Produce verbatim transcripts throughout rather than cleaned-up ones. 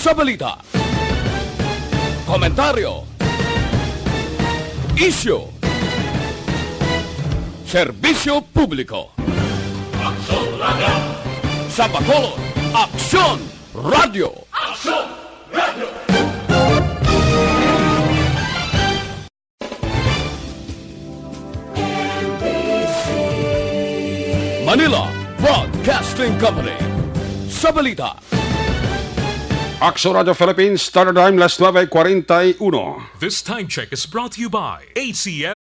Sa balita, komentaryo, isyu, serbisyo publiko. Aksyon Radyo. Sa Bacolod, Aksyon Radyo. Aksyon Radyo. Manila Broadcasting Company. Sa balita, Aksyon Radyo Philippines, Standard Time, las nuebe cuarenta y uno. This time check is brought to you by A C M,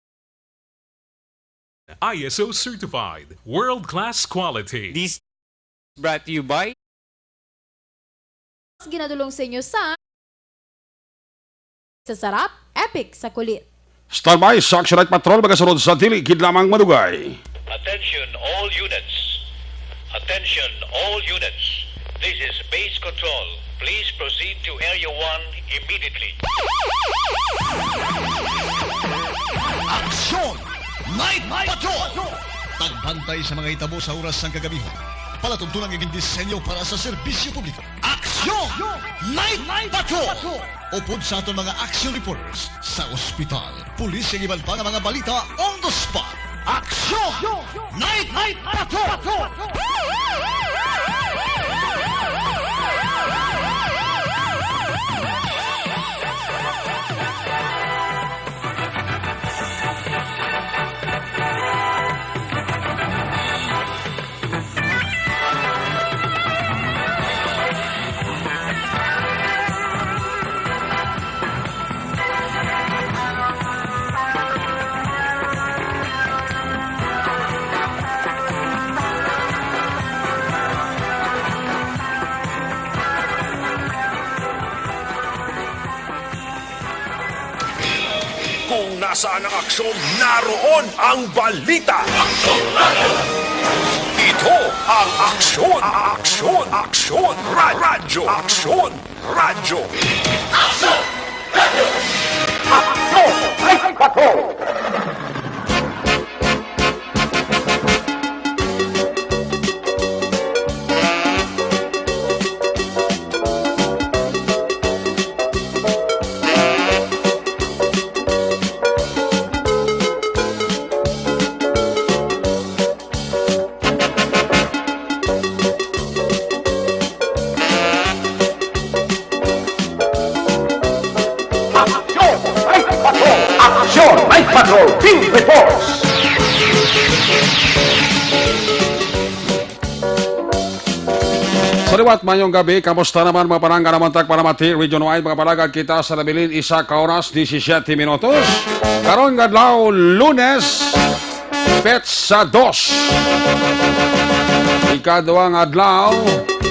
I S O certified, world-class quality. This brought to you by Ginadulong sa inyo sa, sa sarap, epic sa kulit. Standby sa Action Night Patrol, magasunod sa dili gid lamang madugay. Attention all units. Attention all units. This is base control. Please proceed to Area one immediately. Action Night Patrol! Pagbantay sa mga hitabo sa oras sang kagabihon. Palatuntunan nga gindisenyo para sa serbisyo publiko. Aksyon! Night Patrol! Upod sa aton mga action reporters sa ospital, pulis, kag iban pa nga mga balita on the spot. Aksyon! Night Patrol! Kung nasaan ang aksyon, naroon ang balita. Ito ang Aksyon, Aksyon, Aksyon Ra-, Radyo, Aksyon Radyo. Aksyon! Aksyon! Ay, pato! Aksyon! Night Patrol! Aksyon! Night Patrol! Team Reports! Sa liwat, mayong gabi. Kamusta naman, mga palangga? Naman tag palamati, region wide, mga palagad, kita sa nabilin, isa ka oras, disisiete minutos. Karon nga adlaw, Lunes, petsa dos. Ikaduhang adlaw,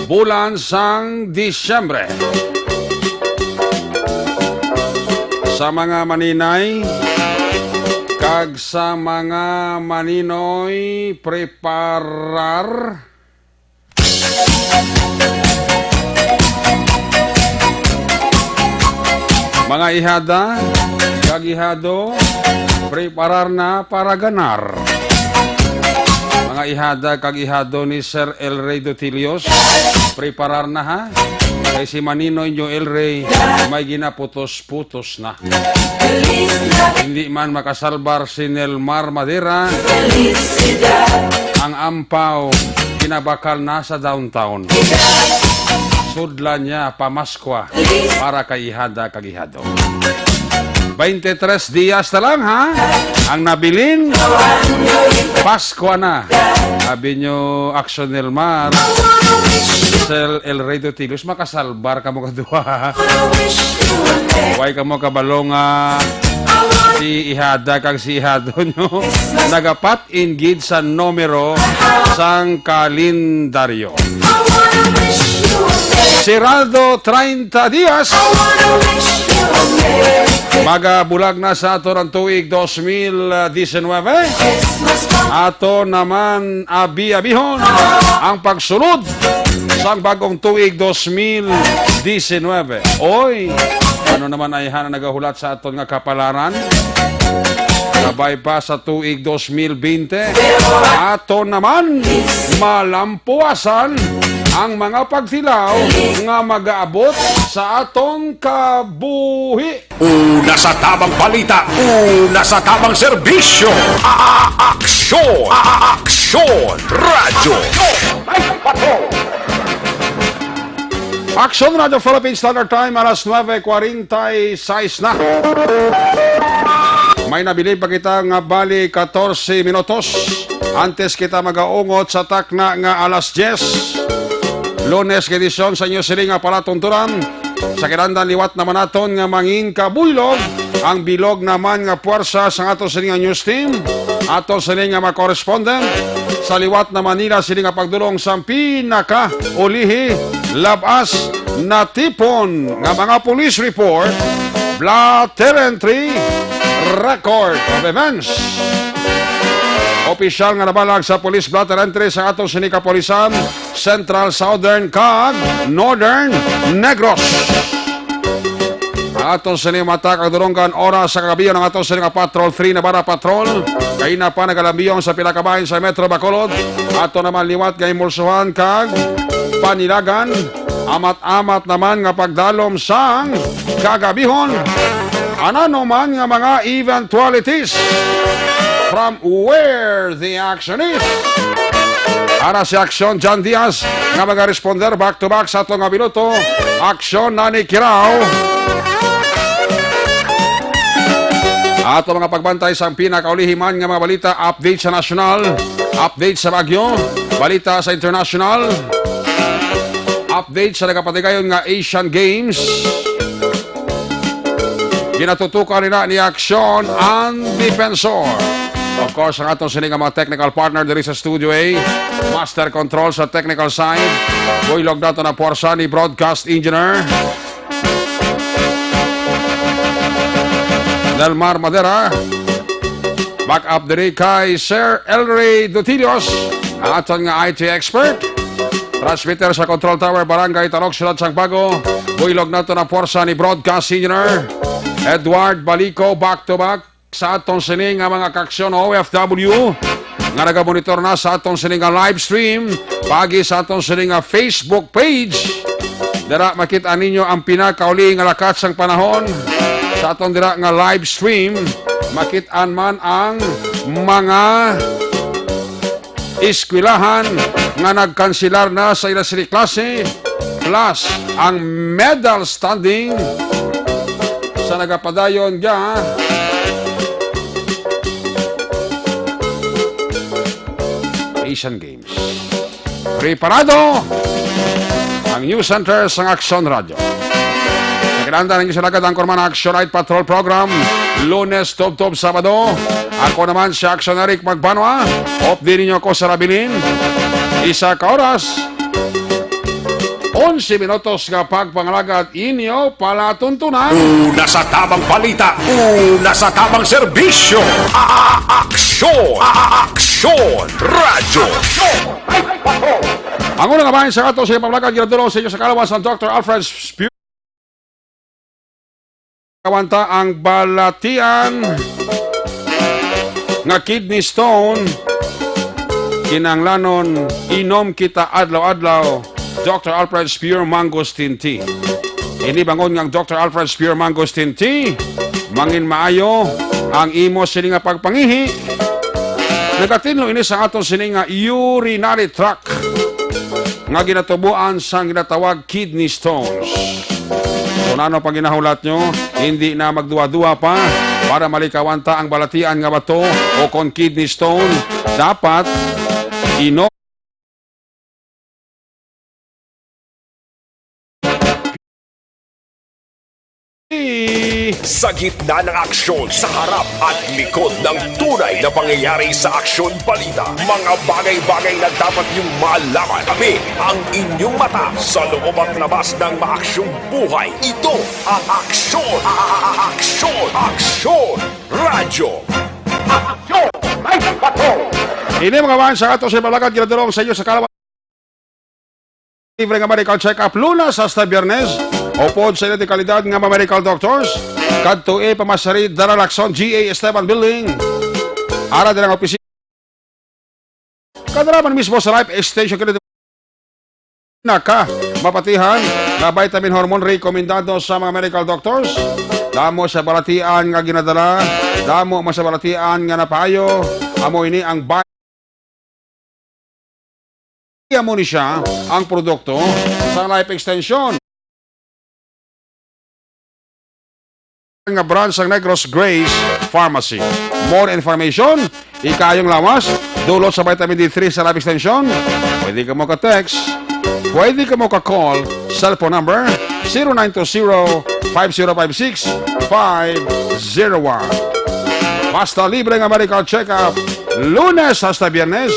bulan sang Disyembre. Sa mga maninay kag sa mga maninoy, preparar. Mga ihada kag ihado, preparar na para ganar. Mga ihada kag ihado ni Sir El Rey Dutilios, preparar na, ha. Kay si Maninoy nyo El Rey may ginaputos-putos na. Hindi man makasalbar si Nelmar Madera. Ang ampaw, kinabakal na sa downtown. Sudlan niya, pamaskwa para kay ihada kag ihado. Twenty-tres dias na lang, ha? Ang nabilin, Paskwa na. Sabi nyo, Action Nelmar, Sir El Rey Dutilios, makasalbar kamo kaduha. Why kamo kabalo nga si ihada kag si ihado nyo nagapat-in gid sa numero sang kalendaryo? Sirado treinta dias. Magabulag na sa aton ang tuig dos mil diecinueve. Ato naman abi-abihon ang pagsulod sang bagong tuig dos mil diecinueve. Oy, ano naman ay hana nagahulat sa aton nga kapalaran? Kabay pa sa tuig dos mil bente, ato naman malampuasan Ang mga pagtilaw nga magaabot sa aton kabuhi. Una sa tabang balita, una sa tabang serbisyo. A-, a-, aksyon! A-, a-, aksyon! Radyo. Aksyon Radyo Philippine Standard Time, alas nuebe kwarenta y seis na. May nabilin pa kita nga bali katorse minutos antes kita magaungot sa takna nga alas diyes. Lunes nga edisyon sa inyo sini nga palatuntunan. Sa kinahanglan liwat naman naton nga mangin kabuylog ang bilog naman nga puwersa sang ato sini nga news team. Ato sini nga mga correspondent sa liwat naman nila sini nga pagdulong sang pinakaulihi, labas natipon nga mga police report, blotter entry, record of events. Opisyal nga nabalag sa police blotter entry sa ato sini kapulisan, Central, Southern, kag Northern Negros. Ang ato sini mata kag dulonggan oras sa kagabi ang ato sini nga Patrol three Navarra Patrol. Kaina pa nagalambiyong sa pila ka bahin sa Metro Bacolod. Ato naman liwat nga imulsuhan kag panilagan. Amat-amat naman nga pagdalom sang kagabihon. Anano man nga mga eventualities from where the action is. Ara si Aksyon John Diaz nga magaresponder back to back sa ato nga minuto. Aksyon na ni Kirao. Ato mga pagbantay sang pinakaulihi man nga mga balita, update sa nasyonal, update sa bagyo, balita sa international, update sa nagapatigayon nga Asian Games. Ginatutukan nila ni Aksyon ang Defensor. Of course, ang aton sini nga mga technical partner diri sa Studio A, Master Control sa technical side, buylog nato na puwersa ni Broadcast Engineer Nelmar Madera. Back up diri kay Sir Elray Dutilios, ang aton nga I T expert. Transmitter sa Control Tower, Barangay Talok, Siyudad sang Bago. Buylog nato na puwersa ni Broadcast Engineer Edward Balico, back to back sa aton sini nga mga kaaksyon O F W nga nagamonitor na sa aton sini nga live stream, paagi sa aton sini nga Facebook page. Dira makit-an ninyo ang pinakauli nga lakat sang panahon sa aton dira nga live stream. Makit-an man ang mga eskwelahan nga nagkansilar na sa ila sini klase, plus ang medal standing sa nagapadayon nga Asian Games. Preparado ang News Center sang Aksyon Radyo. Kinahanglan ninyo sa lagad ang Kurman Action Night Patrol Program, Lunes tubtob Sabado. Ako naman si Aksyon Eric Magbanwa. Update ninyo ako sa Rabilin. Isa ka oras, onse minutos nga pagpangalagad inyo palatuntunan. Una sa tabang balita, una sa tabang serbisyo. A-, a-, aksyon! A-, a-, aksyon! Radyo. Ang unang kabahin sa ato sa pamalagan, ginadulong sa inyo sa kalawas ang Doctor Alfred Spear. Kawanta ang balatian nga kidney stone, kinahanglanon inom kita adlaw-adlaw, Doctor Alfred's Pure Mangosteen Tea. Ini bangon nga ang Doctor Alfred's Pure Mangosteen Tea, mangin maayo ang imo sini nga pagpangihi. Nagatinlo ini sa aton sini nga urinary tract nga ginatuboan sang ginatawag kidney stones. Kung ano pang ginahulat nyo, hindi na magduwa-duwa pa para malikawan ta ang balatian nga bato o kon kidney stone. Dapat ino Sa gitna ng aksyon, sa harap at likod ng tunay na pangyayari sa Aksyon Balita, mga bagay-bagay na dapat niyong malaman. Kami ang inyong mata sa loob at labas ng maaksyong buhay. Ito ang Aksyon, a-, a-, a-, Aksyon, Aksyon Radyo. Aksyon! Live Patrol! Ini mga man sa ato sa balagad, ginadulong sa inyo sa kalawa. Libre nga medical check-up lunes hasta biyernes. Upod sa ilang kalidad nga mga medical doctors, kadto e pamasari Dara Lacson G A Esteban Building. Ara din ang opisina. Kadaraman mismo sa life extension kini na ka mapatihan nga vitamin hormone rekomendado sa mga medical doctors. Damo sa balatian nga ginadala, damo man sa balatian nga napayo, amo ini ang bi-, amo ni siya ang produkto sa Life Extension. Nga branch sang Negros Grace Pharmacy. More information, ikayong lawas, dulot sa vitamin D three sa Life Extension. Pwede ka mo ka-text, pwede ka mo ka-call, cellphone number zero nine two zero, five zero five six, five zero one. Basta libre nga medical check-up, Lunes hasta Biyernes,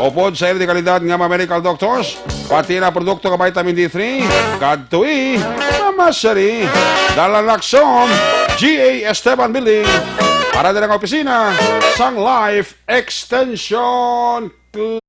upod sa ila dekalidad nga mga medical doctors, pati na produkto nga vitamin D three, Kadtui, Mamasari, Dalalaksom, G A Esteban Building, para dira nga opisina sang Life Extension Cl-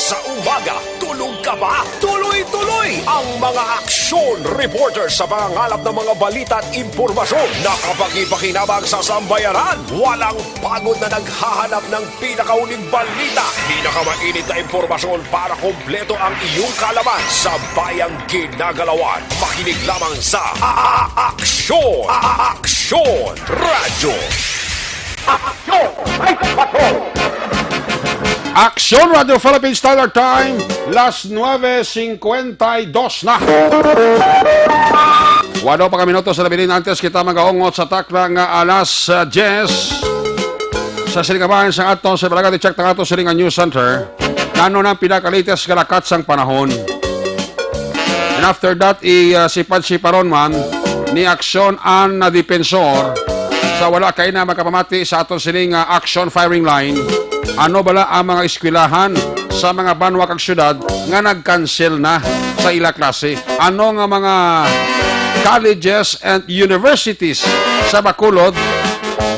Sa umaga, tulog ka ba? Tuloy-tuloy ang mga aksyon reporter sa pangangalap ng mga balita at impormasyon na kapakipakinabang sa sambayanan. Walang pagod na naghahanap ng pinakauling balita, pinakamainit na impormasyon para kompleto ang iyong kaalaman sa bayang ginagalawan. Makinig lamang sa A-, A-, Aksyon! A-, A-, Aksyon Radyo! Aksyon! Ay, Patrol! Aksyon Radio Philippine Standard Time, las nuebe cincuenta y dos na. Walo pa ka minuto sa nabilin antes kita magaungot sa takna nga alas, ah, diyes. Sa silingabahan sang ato sa Barangay Check, ang ato siling nga News Center, nano nang pinakalites nga lakat sang panahon. And after that, i, ah, sipan-siparon man ni Aksyon an Defensor sa wala kay na makapamati sa aton siling nga action firing line. Ano bala ang mga eskwelahan sa mga banwa kag syudad nga nag-cancel na sa ila klase? Ano nga mga colleges and universities sa Bacolod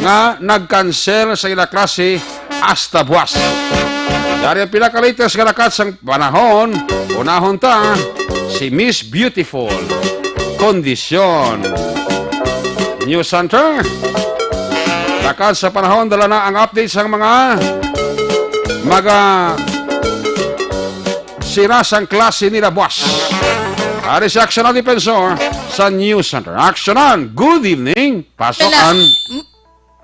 nga nag-cancel sa ila klase hasta buwas? Dari ang pinakalites nga lakat sang panahon, unahon ta, si Miss Beautiful Kondisyon. News Center, lakat sa panahon, dala na ang update sang mga maga sira sang klase nila, boss. Ari si Aksyon ang Defensor sa News Center. Aksyonan, good evening. Pasok Wala. an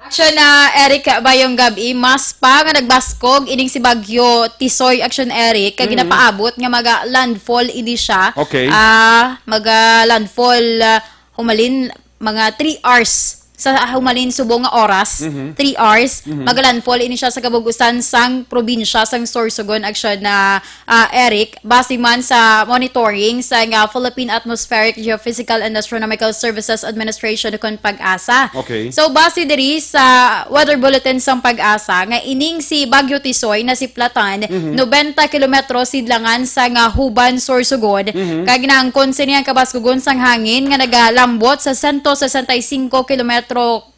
Aksyon na, Eric, bayong gab-i, mas pa nga nagbaskog ining si Bagyo Tisoy, Aksyon, Eric, kag Mm. ginapaabot nga maga-landfall ini siya. Okay. Ah, maga-landfall, ah, humalin mga three hours sa humalin subong nga oras, Mhm. three hours, Mhm. maga-landfall ini siya sa kabug-usan sang probinsya sang Sorsogon, Aksyon na ah, Eric, base man sa monitoring sa nga Philippine Atmospheric Geophysical and Astronomical Services Administration, kon PAGASA. Okay. So, base diri sa weather bulletin sang PAGASA, nga ining si Bagyo Tisoy na si Platan, Mhm. nobenta kilometro sidlangan sa nga Huban, Sorsogon, Mhm. kag naangkon sini ang kabaskugon sang hangin nga nagalambot sa sento sesenta y cinco kilometro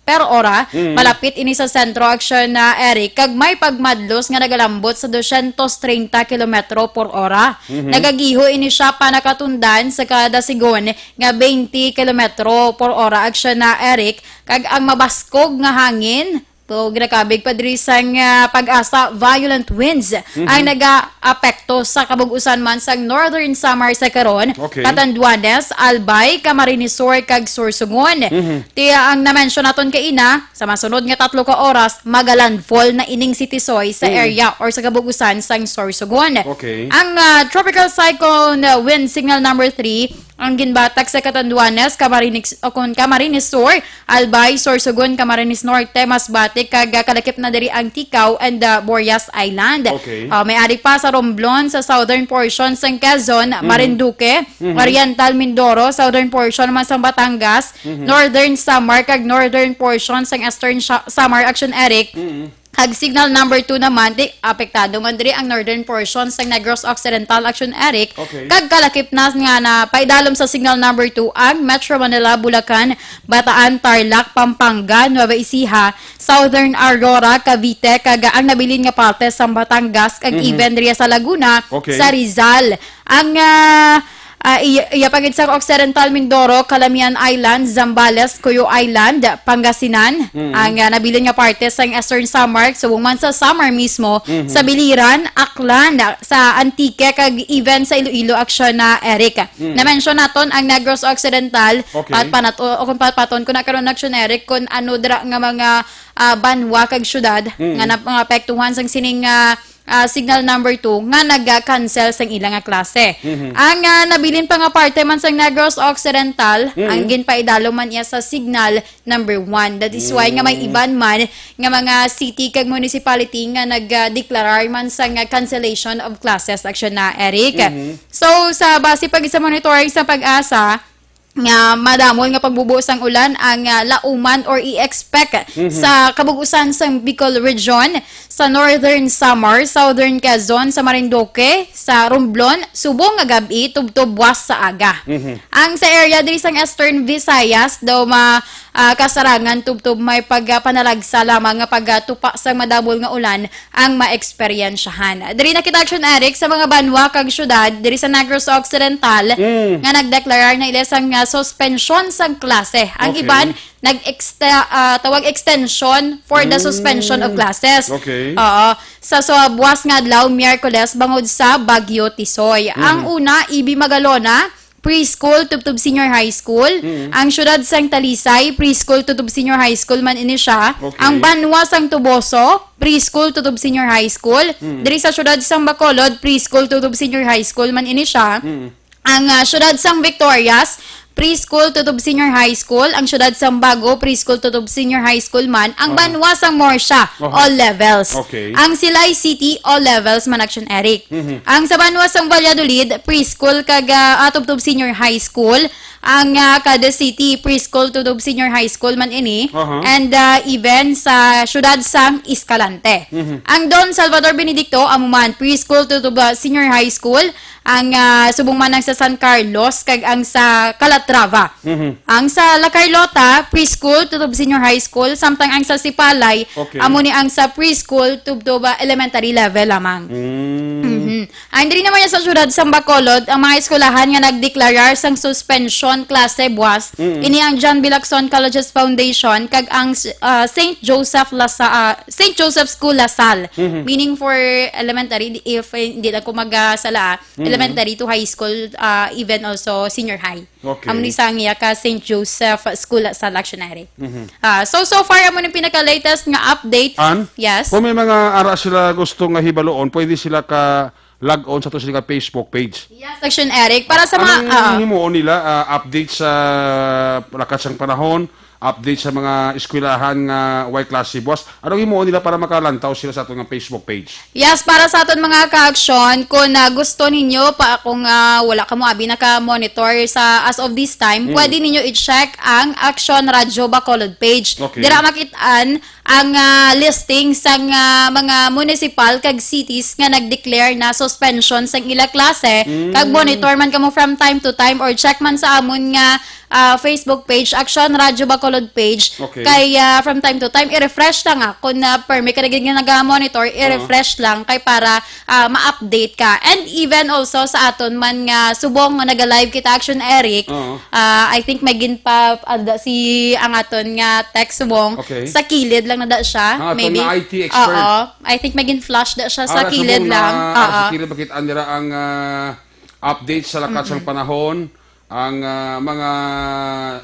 per ora, Mhm. malapit ini sa sentro, Aksyon na, Eric, kag may pagmadlos nga nagalambot sa dosyentos treinta kilometro por ora. Mhm. Nagagiho ini siya pa nakatundan sa kada sigon nga twenty kilometro por ora, Aksyon na, Eric, kag ang mabaskog nga hangin, to, ginakabig pa diri sang, ah, PAGASA, violent winds Mhm. ang naga-apekto sa kabug-usan man sang Northern Samar sa karon, Okay. Catanduanes, Albay, Camarines Sur, kag Sorsogon. Mhm. Ti ang na-mention naton kaina, sa masunod nga tatlo ka oras, magalandfall na ining si Tisoy sa Mm. area or sa kabug-usan sang Sorsogon. Okay. Ang, ah, Tropical Cyclone, ah, Wind Signal Number Three, ang ginbatak sa Catanduanes, Camarines, o kon Camarines Sur, Albay, Sorsogon, Camarines Norte, Masbate, kag, ah, kalakip na diri ang Ticao and, ah, Burias Island. Okay. Ah, may ari pa sa Romblon, sa southern portion sang Quezon, Mhm. Marinduque, Mhm. Oriental Mindoro, southern portion man sang Batangas, Mhm. Northern Samar kag northern portion sang Eastern Sha-, Samar, Action Eric. Mhm. Kag signal number two naman, di apektado man diri ang northern portion sang Negros Occidental, Action Eric. Okay. Kag kalakip na nga na paidalom sa signal number two ang Metro Manila, Bulacan, Bataan, Tarlac, Pampanga, Nueva Ecija, Southern Aurora, Cavite, kag ang nabilin nga parte sa Batangas, kag Mhm. even diri sa Laguna, Okay. sa Rizal. Ang, ah, Ah, iya, iya pa gid sang Occidental Mindoro, Calamian Island, Zambales, Cuyo Island, Pangasinan, Mm. ang, ah, nabilin nga parte sang Eastern Samar, subong man sa Samar mismo, Mhm. sa Biliran, Aklan, sa Antique, kag even sa Iloilo, Aksyon na Eric. Mm. Na-mention naton ang Negros Occidental, Okay. at panat-, o, o kung patpaton ko na karon, Aksyon Eric, kung ano dira nga mga, ah, banwa kag syudad Mm. nga nap-, nga apektuhan sang sining, ah, ah, signal number two nga nag-cancel sang ila nga klase. Mhm. Ang, ah, nabilin pa nga parte man sang Negros Occidental, Mhm. ang ginpaidalom man iya sa signal number one. That is why nga may Mm. iban man nga mga city kag municipality nga nagdeklarar man sang cancellation of classes, Aksyon na Eric. Mhm. So, sa base pa gid sa monitoring sa PAGASA, nga madamol nga pagbubo sang ulan ang, ah, lauman or i-expect Mhm. sa kabug-usan sang Bicol Region, sa Northern Samar, Southern Quezon, sa Marinduque, sa Romblon, subong nga gab-i tubtob buwas sa aga. Mhm. Ang sa area diri sang Eastern Visayas daw ma-, ah, kasarangan tubtob may pagpanalagsa lamang nga pagtupa sang madamol nga ulan ang maeksperyensyahan. Diri na kita, Action Eric, sa mga banwa kag syudad diri sa Negros Occidental Mm. nga nagdeklarar na ila sang, ah, suspensyon sang klase. Ang Okay. iban nag-exte-, ah, tawag extension for the Mm. suspension of classes. Okay. Oo. Sa, sa buwas nga adlaw, Miyerkules, bangod sa Bagyo Tisoy. Ang Mhm. una, Ibi Magalona, preschool tubtob senior high school. Mm. Ang siyudad sang Talisay, preschool tubtob senior high school man ini siya. Okay. Ang banwa sang Toboso, preschool tubtob senior high school. Mm. Diri sa siyudad sang Bacolod, preschool tubtob senior high school man ini siya. Mm. Ang, ah, siyudad sang Victorias, preschool tubtob senior high school. Ang siyudad sang Bago, preschool tubtob senior high school man. Ang Aha. banwa sang Murcia, Aha. all levels. Okay. Ang Silay City, all levels man, Action Eric. Mhm. Ang sa banwa sang Valladolid, preschool kag, ah, ah, tubtob senior high school. Ang, ah, Cadiz City, preschool tubtob senior high school man ini. Aha. And, ah, even sa siyudad sang Escalante. Mhm. Ang Don Salvador Benedicto, amo man, preschool tubtob, ah, senior high school. Ang, ah, subong man ang sa San Carlos kag ang sa Calatrava. Mhm. Ang sa La Carlota, preschool tubtob senior high school, samtang ang sa Sipalay, Okay. amo ni ang sa preschool tubtob, ah, elementary level lamang. Mm. Mhm. Ang diri naman sa siyudad sang Bacolod, ang mga eskwelahan nga nagdeklarar sang suspension klase buwas, Mm. ini ang John B. Lacson Colleges Foundation kag ang, ah, Saint Joseph Lasa-, ah, Saint Joseph School La Salle. Mhm. Meaning for elementary, if, eh, hindi lang ko magasala, Mm. elementary to high school, ah, even also senior high. Okay. Amo ni sa iya ka Saint Joseph School sa Lectionary. Mhm. Ah, so, so far, amo ni pinaka-latest nga update. An? Yes. Kung may mga ara sila gusto nga hibaloon, pwede sila ka log on sa to sila Facebook page. Yes, Action Eric. Para sa mga, Anong ah. himuon nila, ah, update sa lakat sang panahon, update sa mga eskwelahan nga way klase buwas? Anong himuon nila para makalantaw sila sa aton nga Facebook page? Yes, para sa aton mga ka-aksyon, kung, ah, gusto ninyo pa, kung, ah, wala kamo abi naka-monitor sa as of this time, Mm. pwede ninyo i-check ang Action Radio Bacolod page. Okay. Dira makit-an ang, ah, listing sang, ah, mga municipal kag cities nga nag-declare na suspension sang ila klase, Mm. kag monitor man kamo from time to time or check man sa amon nga, ah, Facebook page, Action Radio Bacolod page. Okay. Kay, ah, from time to time, i-refresh lang, ah. Kung, ah, permi ka na gid nga naga-monitor, Oo. i-refresh lang kay para, ah, ma-update ka. And even also sa aton man nga subong nga naga-live kita, Action Eric, Oo. ah, I think may ginpa-, ano da, si ang aton nga tech subong, Okay. sa kilid lang na da siya, Ang aton maybe. nga I T expert. Oo. I think may gin-flash da siya sa Ara, kilid subong lang. na, ara, Oo. sa kilid, makit-an nira ang, ah, update sa lakat sang Mm-mm. panahon, ang, ah, mga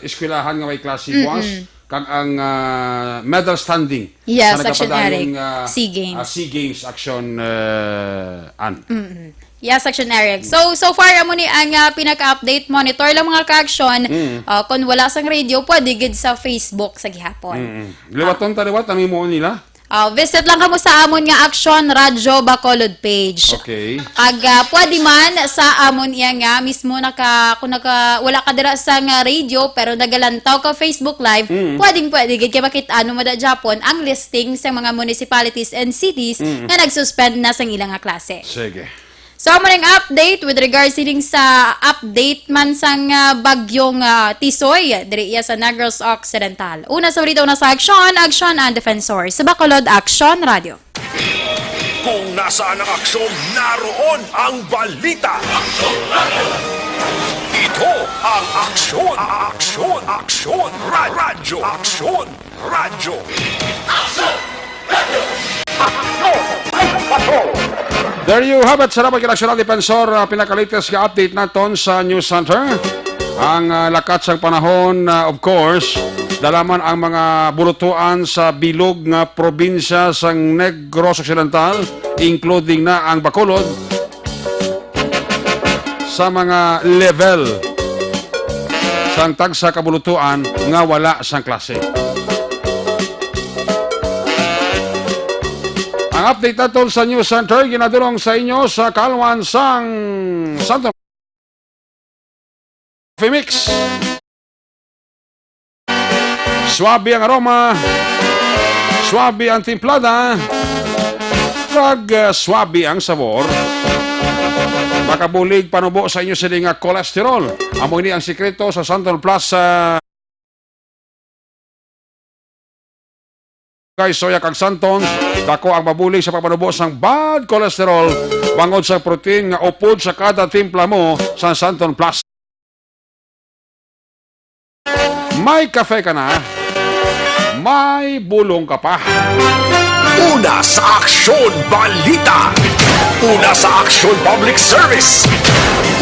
eskwelahan nga may klase Mm-mm. buwas, kag ang, ah, medal standing Yes, nga Action nagapadayon Eric. nga, SEA Games. ah, SEA Games Action, ah, an. Mm-mm. Yes, Action Eric. So, so far, amo ni ang, ah, pinaka-update. Monitor lang, mga ka-action. Mm. Ah, kung wala sang radio, pwede gid sa Facebook sa gihapon. Mm-mm. Liwaton ta liwat ang imo nila. Ah, visit lang kamo sa amon nga Action Radio Bacolod page. Okay. Ag, ah, pwede man sa amon iya nga mismo naka, kung naka, wala ka dira sa nga radio pero nagalantaw ka Facebook Live, Mm. pwedeng pwede gid kay makit-an mo da gyapon ang listing sa mga municipalities and cities Mm. nga nag-suspend na sang ila nga klase. Sige. So, amo ning update with regards sining sa update man sang, ah, bagyong, ah, Tisoy diri iya sa Negros Occidental. Una sa balita, una sa aksyon, Aksyon ang Defensor. Sa Bacolod, Aksyon Radio. Kung nasaan ang aksyon, naroon ang balita. Ito ang Aksyon, Aksyon, Aksyon, Ra-, Radyo, Aksyon, Radyo. There you have it, salamat kay National Defensor. Uh, pinaka-latest nga update naton sa News Center. Ang uh, lakat sang panahon, uh, of course, dalaman ang mga bulutuan sa bilog nga probinsya sang Negros Occidental, including na ang Bacolod, sa mga level sang tagsa ka bulutuan nga wala sang klase. Ang update naton sa News Center ginadulong sa inyo sa Kalwan sang Santo Coffee Mix. Swabe ang aroma, swabe ang timplada, kag uh, swabe ang sabor. Makabulig panubo sa inyo sini nga cholesterol. Amo ini ang sikreto sa Santon Plus uh, kay soya kag Santons, dako ang mabulig sa pagpanubo sang bad cholesterol bangod sa protein nga upod sa kada timpla mo sa Santon Plus. May kafe ka na, may bulong ka pa. Una sa Aksyon Balita. Una sa Aksyon Public Service.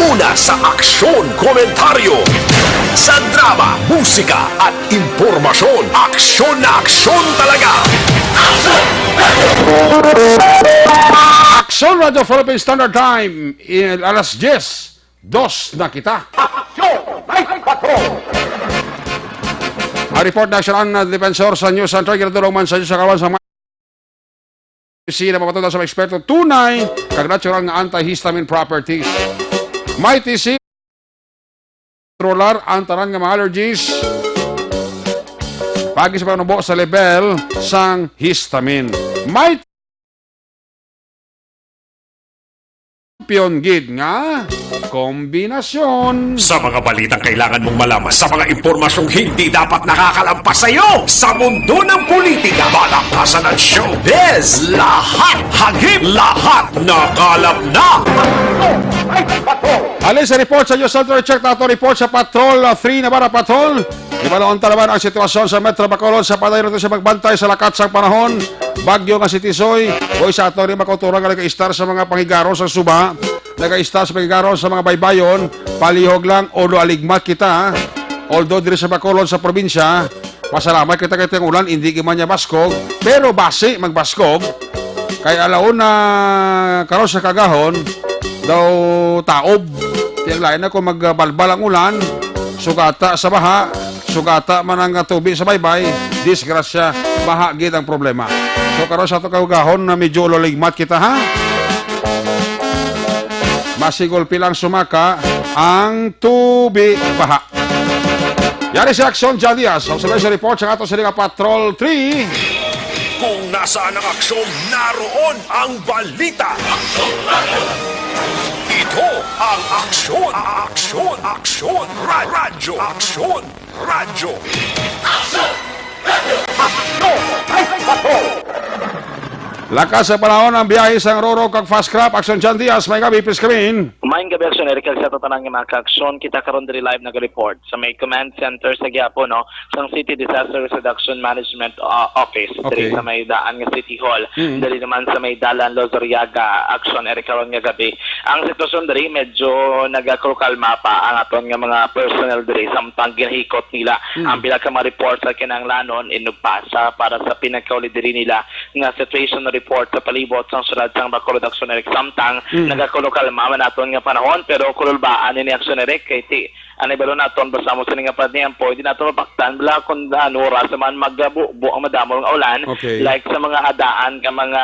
Una sa Aksyon Komentaryo. Sa drama, musika at impormasyon, aksyon na aksyon talaga. Aksyon Radio Philippine Standard Time, il- alas diyes, dos na kita. Aksyon! May patro! Ang report na siya ang defensor sa News Center, ginatulong man sa inyo sa kawan sa C na mapatod sa mga eksperto, tunay kag natural nga antihistamine properties. May T C, controlar ang tanan nga mga allergies. Pagi sa panubo sa level sang histamine. May champion gid nga kombinasyon. Sa mga balitang kailangan mong malaman, sa mga impormasyong hindi dapat nakakalampas sa iyo, sa mundo ng politika, balakasan at showbiz, lahat hagip, lahat nakalap na. Halin sa report sa News Center, check nato report sa Patrol uh, three Navarra Patrol. Di ba noon talaman ang sitwasyon sa Metro Bacolod sa padayon nato sa magbantay sa lakat sang panahon? Bagyo nga si Tisoy, o sa ato rin makauturan nga nag-istar sa mga pangigaron sa suba, nag-istar sa pangigaron sa mga baybayon, palihog lang, ulo aligmat kita. Although diri sa Bacolod sa probinsya, pasalamat kita kay ang ulan, hindi man niya baskog, pero basi magbaskog. Kay alaon na karon sa kagahon, daw taob. Tiyang lain na kung magbalbal ang ulan, sugata sa baha, sugata man ang tubi sa baybay, disgrasya, baha gid ang problema. So karon sa ato kagahon na medyo ulaligmat kita ha. Masigol pilang sumaka ang tubi baha. Yari si Aksyon John Diaz. Observation report sa ato sa nga Patrol three. Kung nasaan ang aksyon, naroon ang balita. Ito ang aksyon, aksyon, aksyon, ra- radyo, aksyon, radyo. Lakas sa panahon ang biyahe sang Roro kag Fast Crop. Aksyon John Diaz, may gabi, please come in. Maayong gabi, Aksyon Eric, kag sa tanan nga mga ka-aksyon. Kita karon diri live nag-report sa may command center sa Quiapo, no, sang City Disaster Risk Reduction Management uh, Office, diri Okay. sa may daan nga City Hall, Mm. diri naman sa may Dalan Lozoriaga, Aksyon Eric, karon nga gabi. Ang sitwasyon diri medyo nagakulokalma pa ang aton nga mga personnel diri, samtang ginahikot nila Mm. ang pila ka mga report sa kinahanglanon inugpasa para sa pinagkauli diri nila nga situation report sa palibot sang syudad sang Bacolod, Aksyon Eric. Samtang Mm. nagakulokalma man aton nga panahon, pero kululbaan ini, Aksyon Eric, kay ti Ang nahibalo naton, basta mo sini nga paniampo, hindi nato mapaktan, bala kung ano, oras man magbubo ang madamol nga ulan, Okay. like sa mga hadaan nga mga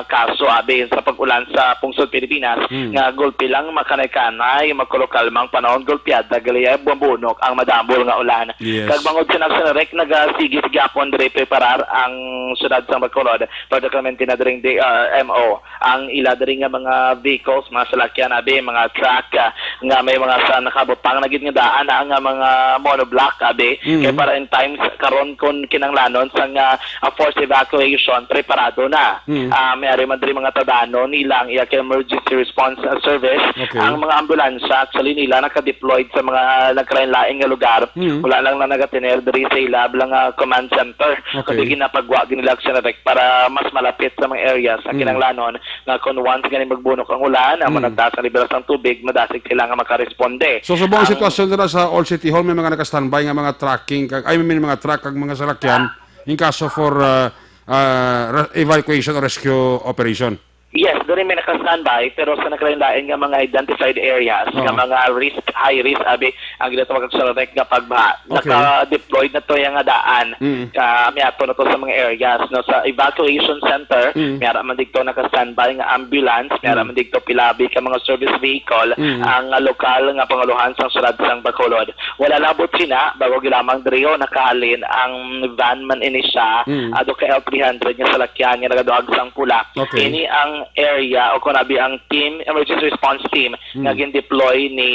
kaso, abi, sa pag-ulan sa pungsod Pilipinas, Hmm. nga gulpi lang makanay-kanay, magkulokalma ang panahon, gulpiada, gali, bumabunok ang madamol nga ulan. Yes. Kag bangod sa nagsanarek, nagasigi sa gihapon diri preparar ang syudad sang Bacolod, particularmente na diring D R M O. Ang ila diri nga mga vehicles, mga salakyan, abi, mga truck, ah, nga may mga sa nakabutang na gid nga ana nga mga monoblock, abi, Mm. kay para in times karon, kung kinanglanon sang, ah, ah, forced evacuation, preparado na. Mm. Ah, may ari man diri mga tadanon nila ang iya kay emergency response, ah, service. Okay. Ang mga ambulansya, actually, nila naka-deployed sa mga nagkalain-lain nga lugar. Mm. Wala lang na nagatiner diri sa ila lang, ah, command center. Okay. Kundi ginapagwa gid nila action direct para mas malapit sa mga areas sa Mm. kinanglanon nga kung once gani magbunok ang ulan, amo Mm. nagtaas ang level sang tubig, madasig sila nga makaresponde. So, subong ang Ang sitwasyon dira sa All City Hall, may mga naka-standby nga mga trucking, kag, ay, may mga truck kag mga salakyan in kaso for, uh, uh, re-, evacuation or rescue operation? Yes, diri may naka-standby, pero sa nagkalain-lain nga mga identified areas, nga Oo. mga risk, high risk, abi, ang ginatawag sa direct nga pagbaha, Okay. naka-deployed na to yung nga daan. Mm. Ka, may ato na to sa mga areas, no? Sa evacuation center, Mm. may ara man dito naka-standby nga ambulance, may ara Mm. man dito pilabi ka mga service vehicle, Mm. ang, ah, lokal nga panguluhan sang syudad sang Bacolod. Wala labot sina, bago gilamang diri, oh, nakahalin ang van man ini siya, Mm. ado ka L three hundred nga salakyan nga nagaduhag sang pula. Okay. Ini ang area o kung abi ang team, emergency response team, Mm. nga gin-deploy ni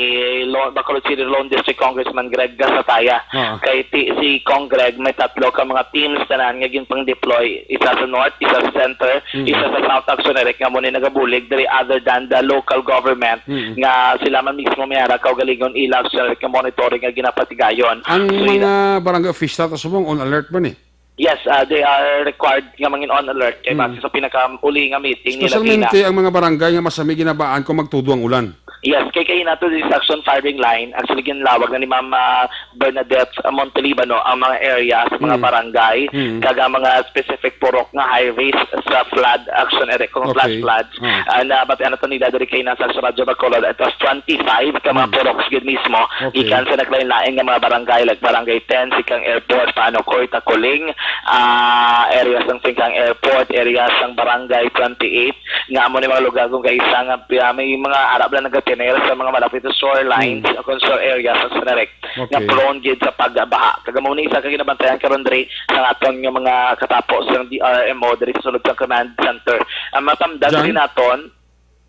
Lo-, Bacolod City Lone District Congressman Greg Gasataya. Ah. Kay ti-, si Cong Greg may tatlo ka mga teams tanan nga ginpang-deploy, isa sa north, isa sa center, Mm. isa sa south, action direct nga mo ni nagabulig diri other than the local government Mm. nga sila man mismo may ara kaugalingon ila, action direct nga monitoring nga ginapatigayon. Ang So, mga ila- barangay official ta subong on alert man eh. Yes, ah, they are required nga mangin on alert kay Mm. base sa pinakauli nga meeting nila Especialmente kina ang mga barangay nga masami ginabaan kung magtudo ang ulan. Yes, kay kaina to this action firing line, actually ginlawag na ni Ma'am, ah, Bernadette, ah, Montelibano ang mga areas, mga Mm. barangay, Mm. kag ang mga specific purok nga high risk sa flood action area, kung flash Okay. floods. Ah. Ah, nabatian nato nila diri kaina sa Radyo Bacolod, it was twenty-five ka mga Mm. purok gid mismo, Okay. gikan sa naglain-lain nga mga barangay, like Barangay ten, Singkang Airport, Panocoy, Taculing, ah, areas ng Singkang Airport, areas ng Barangay twenty-eight, nga amo ni mga lugar kung kaisa nga, ah, may mga ara bala nagatiner sa mga malapit sa shorelines, Mm. o kung shore areas sa Sinarek, nga Okay. prone gid sa pagbaha. Kag amo ni isa ka ginabantayan karon diri sa aton nga mga katapo sa D R M O diri sa sulod sa command center. Ang matamdan Jan? diri naton,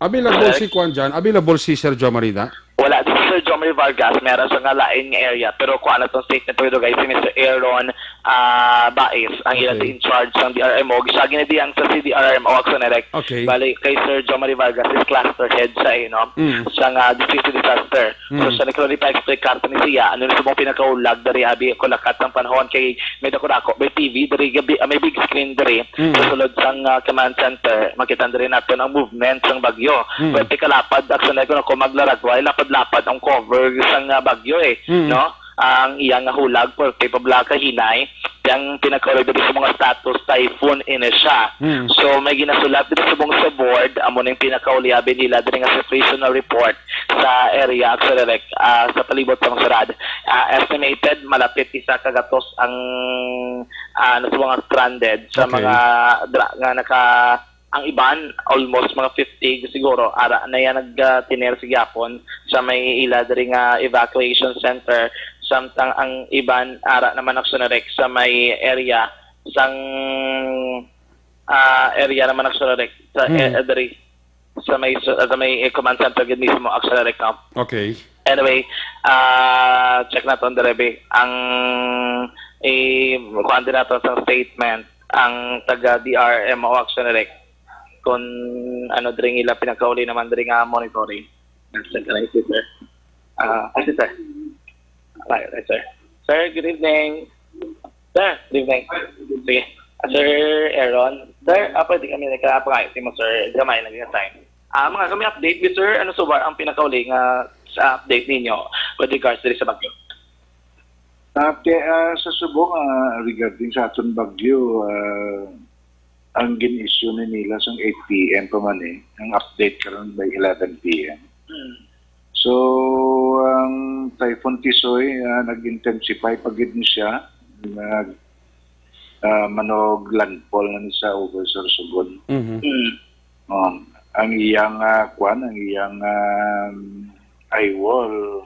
Available Sir? si Kuan Jan? Available si Sir Joe Marina? Wala, this is Sir Jomari Vargas. Meron sa nga lain nga area. Pero kuha na tong statement po guys, si Mister Aaron, ah, Baez, ang ila Okay. in charge ng D R M O. Siya gina di ang sa C D R M O, Action Direct. Okay. Bali, kay Sir Jomari Vargas is cluster head siya eh, no? Mm. Siya nga district disaster. So, Mm. siya nagkaroon pa explain karta ni siya, ano na sa mga pinakaulag, dari abi, kulakat ng panahon kay may dako-dako, may T V, dari gabi, ah, may big screen dari. Mm. Sa sulod sang, ah, command center, makita diri nato ang movement sang bagyo. Mm. Pwerte kalapad, action na kuno kung maglaragway, lapad-lapad ang cover sang, ah, bagyo eh, Mm. no? Ang iyang hulag, pwerte pa bala kahinay, ang pinakauli diri sa mga status, typhoon ini siya. Mm. So, may ginasulat diri subong sa board, amo ning pinakauli abi nila diri nga situational report sa area, action direct, ah, sa palibot sang syudad. Ah, estimated, malapit isa ka gatos ang, ah, nasubo nga stranded sa Okay. mga dra-, nga naka, ang iban, almost mga fifty siguro, ara na yan nag, ah, tiner sa gyapon sa may ila diri nga evacuation center, samtang ang iban, ara naman, action direct, sa may area, sang, ah, area naman, action direct, sa, Hmm. eh, diri, sa may, sa, sa may command center gid mismo, action direct, no? Okay. Anyway, ah, check naton diri, be. Ang, eh, kuhaan din naton sa statement, ang taga D R M O, action direct, kung ano diri ila pinakauli naman diri nga monitoring. Nasa ka na si sir. Ah, ah, si sir. Right, right, sir. Sir, good evening. Sir, good evening. Sige. Ah, Sir Aaron. Sir, ah, pwede kami nagkakapangayo mo, sir. Gamay lang yung time. Ah, mga kami update, mi, sir. Ano suba ang pinakauli nga sa update ninyo with regards diri sa bagyo? Ah, te-, ah, sa subong, ah, regarding sa aton bagyo, ah, ang gin-issue ni nila sang eight P M pa man eh. Ang update karon by eleven P M. Hmm. So, ang Typhoon Tisoy, ah, nag-intensify pa gid ni siya. Nag, ah, manog landfall na ni siya over Sorsogon. Mhm. Hmm. Um, ang iyang, ah, kwan, ang iyang, ah, eye wall,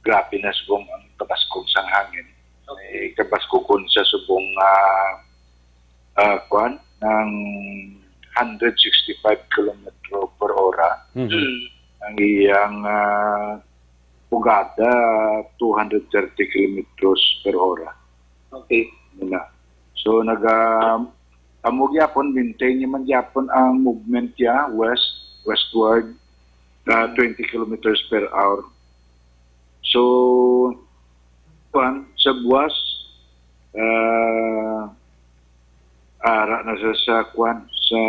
grabe na subong ang kabaskog sang hangin. Okay. Eh, kabaskog kun sa subong, ah, ah, kwan, ng hundred sixty-five kilometro per hora. Mhm. Mm. Ang iyang, ah, Pugada, two hundred thirty kilometers per hora. Okay. Muna. So, naga, amo gyapon, maintain niya man gyapon ang movement niya, west, westward, uh, twenty kilometers per hour. So, kuan, sa buwas, uh, ara na sa, sa kuan, sa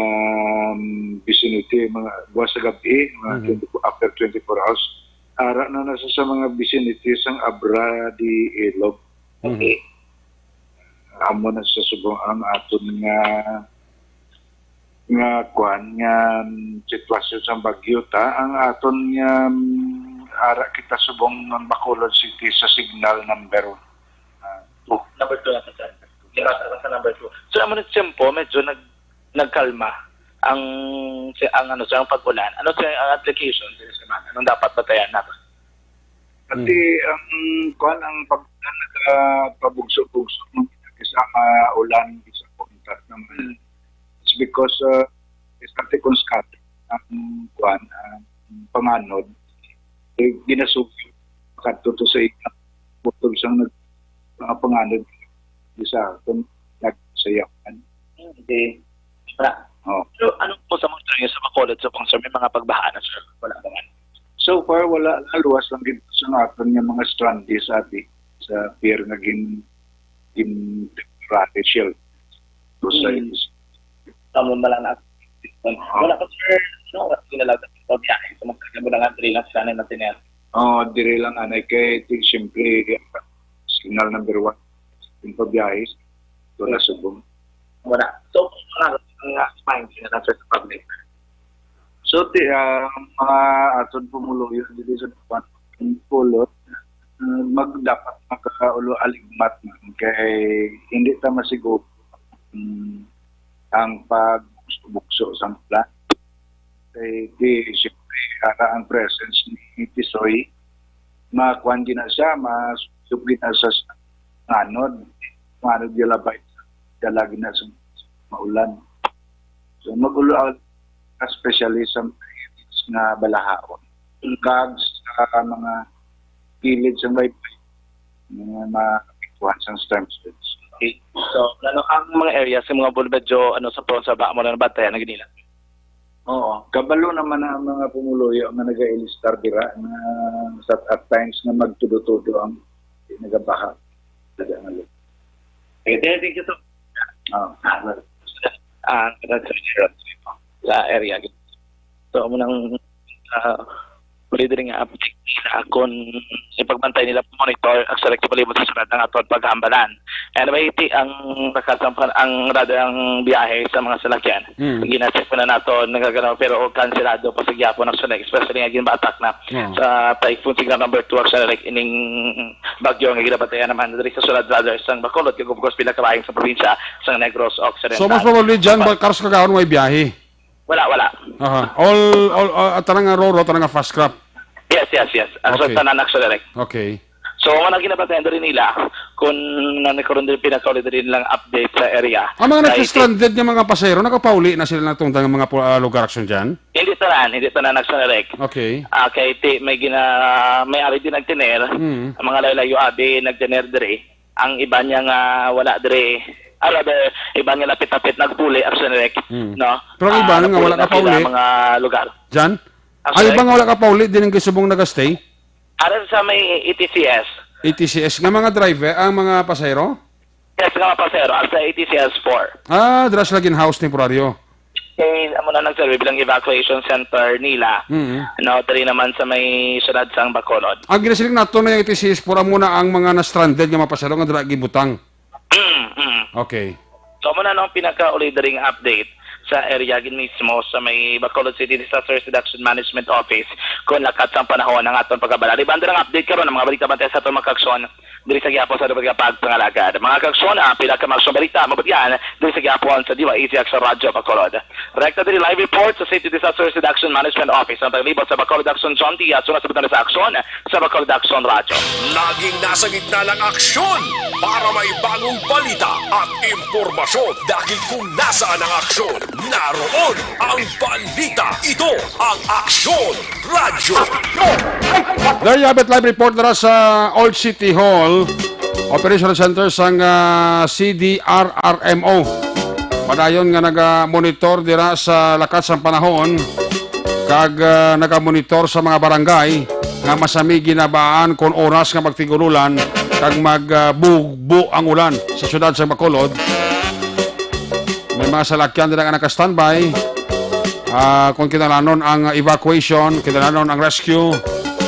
um, vicinity, mga buwas sa gabi, mga Mhm. twenty-four, after twenty-four hours, ara na na sa, sa mga vicinity sang Abra de Ilog. Mhm. Okay. Amo na sa subong ang aton nga, nga kuan, nga, um, sitwasyon sa bagyo ta, ang aton nga, um, ara kita subong ng Bacolod City sa signal number, uh, two. Number two na sa, sa number two. So, amo na tiyempo, medyo nag-, nagkalma ang, si, ang, ano, sa, ang pag-ulan. Ano sa, ang application, sir, sa man? Anong dapat batayan nato? Kasi Mm. ang kuan, ang pag-ulan nagapabugso-bugso man kita kaysa maulan, kaysa kuntat naman. It's because, uh, it's not a constant ang kuan, ang panganod. Eh, ginasugyo kadto to sa ina. Putol sang nag-, mga panganod sa kung nagsayawan. Okay. Wala. Oh. So, anong po sa mga area sa Bacolod sa pang, sir? May mga pagbaha na, sir? Wala pa man. So far, wala na. Luwas lang gid sa aton nga mga stranded sa ati, sa pier nga gin-, gin-, temporary shelter. So, sa Mm. Tama ba lang na? Ah. Wala pa, sir. No, wala pa ginalaw sa pagbiyahe. So, magkagabo na nga, diri lang sila na natin yan. Oh, diri lang, anay, kay, di, siyempre, signal number one, yung pagbiyahe, ito na subong. Wala. So, mga, mga spine, sila na sa public. So, ti, ah, mga aton pumuluyo dito sa Pulot, ah, mag, dapat makaulo aligmat man kay hindi ta masiguro, mm, ang pagbukso-bukso sang plan. Kay di, siyempre, ara ang presence ni Tisoy, makuan gina siya, masubsob gina siya sa nganod. Nganod gilabay, dala gina sa maulan. So, mag-ulo, especially sa mga areas nga balahaon. Kag sa mga kilid sa baybay, mga maapektuhan sang storm surge. Okay. So, ano ang mga areas sa mga bul-, medyo, ano, sa Pulong sa Ba mo na nabantayan na ginila? Oo. Kabalo naman ang mga pumuluyo nga nagailistar dira nga sa, at times nga magtudo-tudo ang nagabaha. Taga nga lugar. Okay, thank you so much. Ah. Ah, sa area. So, amo nang, ah, muli diri nga update sa akon, ipagbantay nila, monitor, ang sa palibot sa sulod nga aton paghambalan. Anyway, ti ang nakasampan ang radar ang biyahe sa mga salakyan. Mm. Ginacheck na nato, nagaganaw, pero kanselado pa sa gyapon ang sulod, especially nga ginbatak na Oo. sa typhoon signal number two, actually, like, ining bagyo nga ginabantayan naman diri sa sulod radar sang Bacolod, kag of course, pinakabahin sa probinsya sang Negros Occidental. So, most probably, dyan, But ba, karos kagaon, may biyahe? Wala, wala. Aha. All, all, uh, tanang nga roro, tanang nga fast craft. Yes, yes, yes. Ang Okay. Sa tanan, actually, like. Okay. So, amo na ginabantayan diri nila kung nani karon diri pinakauli diri nilang update sa area. Ang mga Sa nagsistranded nga mga pasahero, nakapauli na sila natungdan nga mga pu-, ah, lugar aksyon dyan? Hindi tanan, hindi tanan nagsanarek. Okay. Ah, kay ti-, may gina-, may ari din nagtener, Mm. ang mga layo-layo abi nagtener diri. Ang iba niya nga wala diri, ah, rather, iba nga lapit-lapit nagpuli, aksyon rek, Mm. no? Pero ang iba Ah, nga napuli wala na sila kapauli? mga lugar. Jan? Aksyon Ang iba rek? nga wala kapauli, din ang gisubong nagastay? Ara sa may E T C S. E T C S. Nga mga driver, ang mga pasahero? Yes, nga mga pasahero, asa E T C S four. Ah, dira sila gin-house temporaryo. Kay amo na nagserve bilang evacuation center nila. Mm. No, diri naman sa may siyudad sang Bacolod. Ang ginasiling nato na yung E T C S four, amo na ang mga na-stranded nga mga pasahero nga dira gibutang. Mm, mm. Okay. So, amo na ang pinakauli diri nga update sa area gid mismo sa may Bacolod City Disaster Reduction Management Office kung lakat sang panahon ang aton pagabala. Liban dira ang update karon, ang mga balita bantay sa aton mga kaaksyon. diri sa gihapon sa dapat nga pagpangalagad. Mga kaaksyon, ang pila ka mga aksyon balita mabatian diri sa gihapon sa D Y A Z X Radyo Bacolod. Rekta diri live report sa City Disaster Risk Reduction Management Office ang tagalibot sa Bacolod Aksyon, John Diaz, una sa butang sa aksyon sa Bacolod Aksyon Radyo. Laging nasa gitna ng aksyon para may bagong balita at impormasyon. Dahil kung nasaan ang aksyon, naroon ang balita. Ito ang Aksyon Radyo. There you have it, live report na sa Old City Hall Operation Center sang ah, C D R R M O. Padayon nga naga-monitor dira sa lakat sang panahon kag ah, naga-monitor sa mga barangay nga masami ginabaan kon oras nga magtigululan kag magbugbo ang ulan sa siyudad sa Bacolod. May mga salakyan dira nga naka-standby. Ah, kung kinahanglanon ang evacuation, kinahanglanon ang rescue,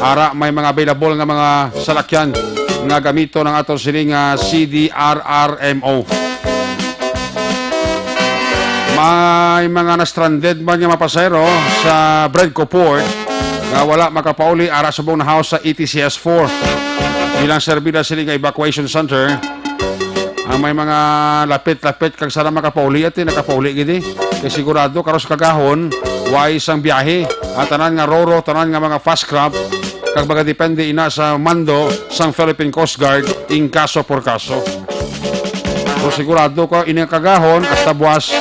ara may mga available nga mga salakyan nga gamiton ang ato sini nga C D R R M O. May mga na-stranded man nga mga pasahero sa Bredco Port nga wala makapauli ara subong nahaw sa E T C S four. Bilang serbida sini nga evacuation center, ang may mga lapit-lapit kag sana makapauli, ati nakapauli gid eh. Kay sigurado karon sa kagahon, way sang biyahe. Ang tanan nga roro, tanan nga mga fast craft, kag magadepende ina sa mando sang Philippine Coast Guard in kaso por kaso. Kung sigurado ka ini nga kagahon, hasta buwas,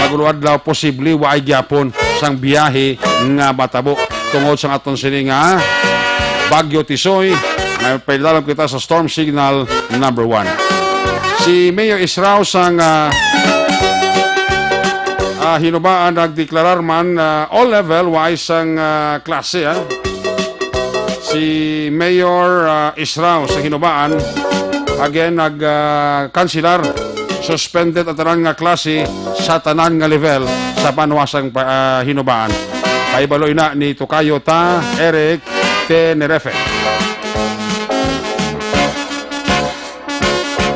mag-ulo adlaw, posible waay gyapon sang biyahe nga matabo tungod sang aton sini nga Bagyo Tisoy, nga pailalom kita sa storm signal number one. Si Mayor Israo sang ah, ah, Hinubaan nagdeklarar man ah, all level wise sang ah, klase, ah. Si Mayor ah, Israo sa Hinubaan again nag ah, kanselar, suspended ang tanan nga klase sa tanan nga level sa banwa sang pa- ah, Hinubaan. Pahibalo ina ni Tokayo ta Eric Tenerefe.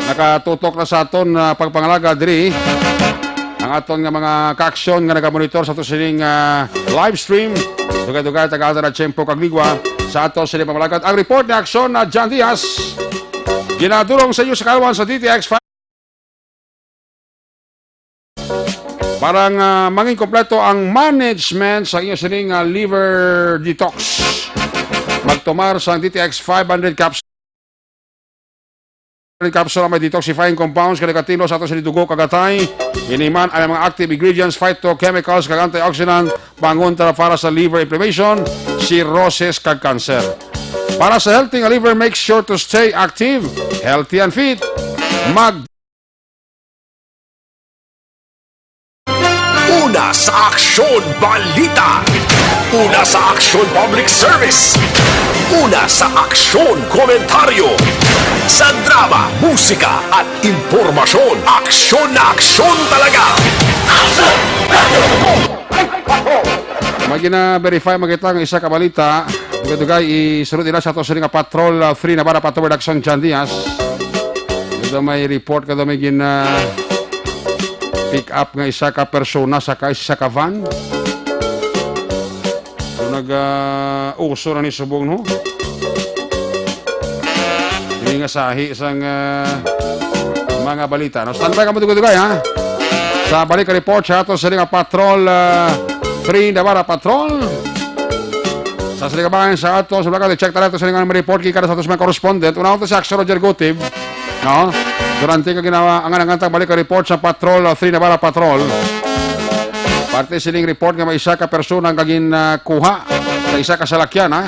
Nakatutok na sa aton ah, pagpangalaga diri ang aton nga mga kaaksyon nga nagamonitor sa ato sining ah, live stream. Dugay-dugay, tagaan ta na tiyempo kag ligwa sa ato sining pamalakat. Ang report ni Aksyon na John Diaz, ginadulong sa inyo sa kalawan sa D T X five. Para nga mangin kompleto ang management sa inyo sining ah, liver detox, magtumar sang D T X five hundred capsule. Capsule may detoxifying compounds nga nagatilos sa ato sa dugo kag atay. Ini man ang mga active ingredients, phytochemicals kag antioxidant, pangontra para sa liver inflammation, cirrhosis kag cancer. Para sa healthy nga liver, make sure to stay active, healthy and fit. Mag Una sa Aksyon Balita. Una sa Aksyon Public Service. Una sa Aksyon Komentaryo. Sa drama, musika at impormasyon, aksyon na aksyon talaga. May gina-verify man kita nga isa ka balita. Dugay-dugay, isulod nila sa ato sini nga Patrol ah, three Navarra Patrol Production, John Diaz. Ito may report ka daw may gina pick up nga isa ka persona sa ka isa ka van. So nag ah, uso na ni subong, no? Hindi nga sahi sang ah, mga balita. No? Standby ka mo dugay-dugay, ha? Sa balik ka report sa ato sa nga Patrol ah, three Navarra Patrol. Sa saligabahan sa ato sa mga check tayo sa nga report kay kada sa ato sa mga correspondent. Una to si Axel Roger Gutib, no? Durante ka ginawa ang anang balik ka report sa Patrol ah, three Navarra Patrol. Parte sining report nga may isa ka persona nga gin ah, kuha sa isa ka salakyan, ha?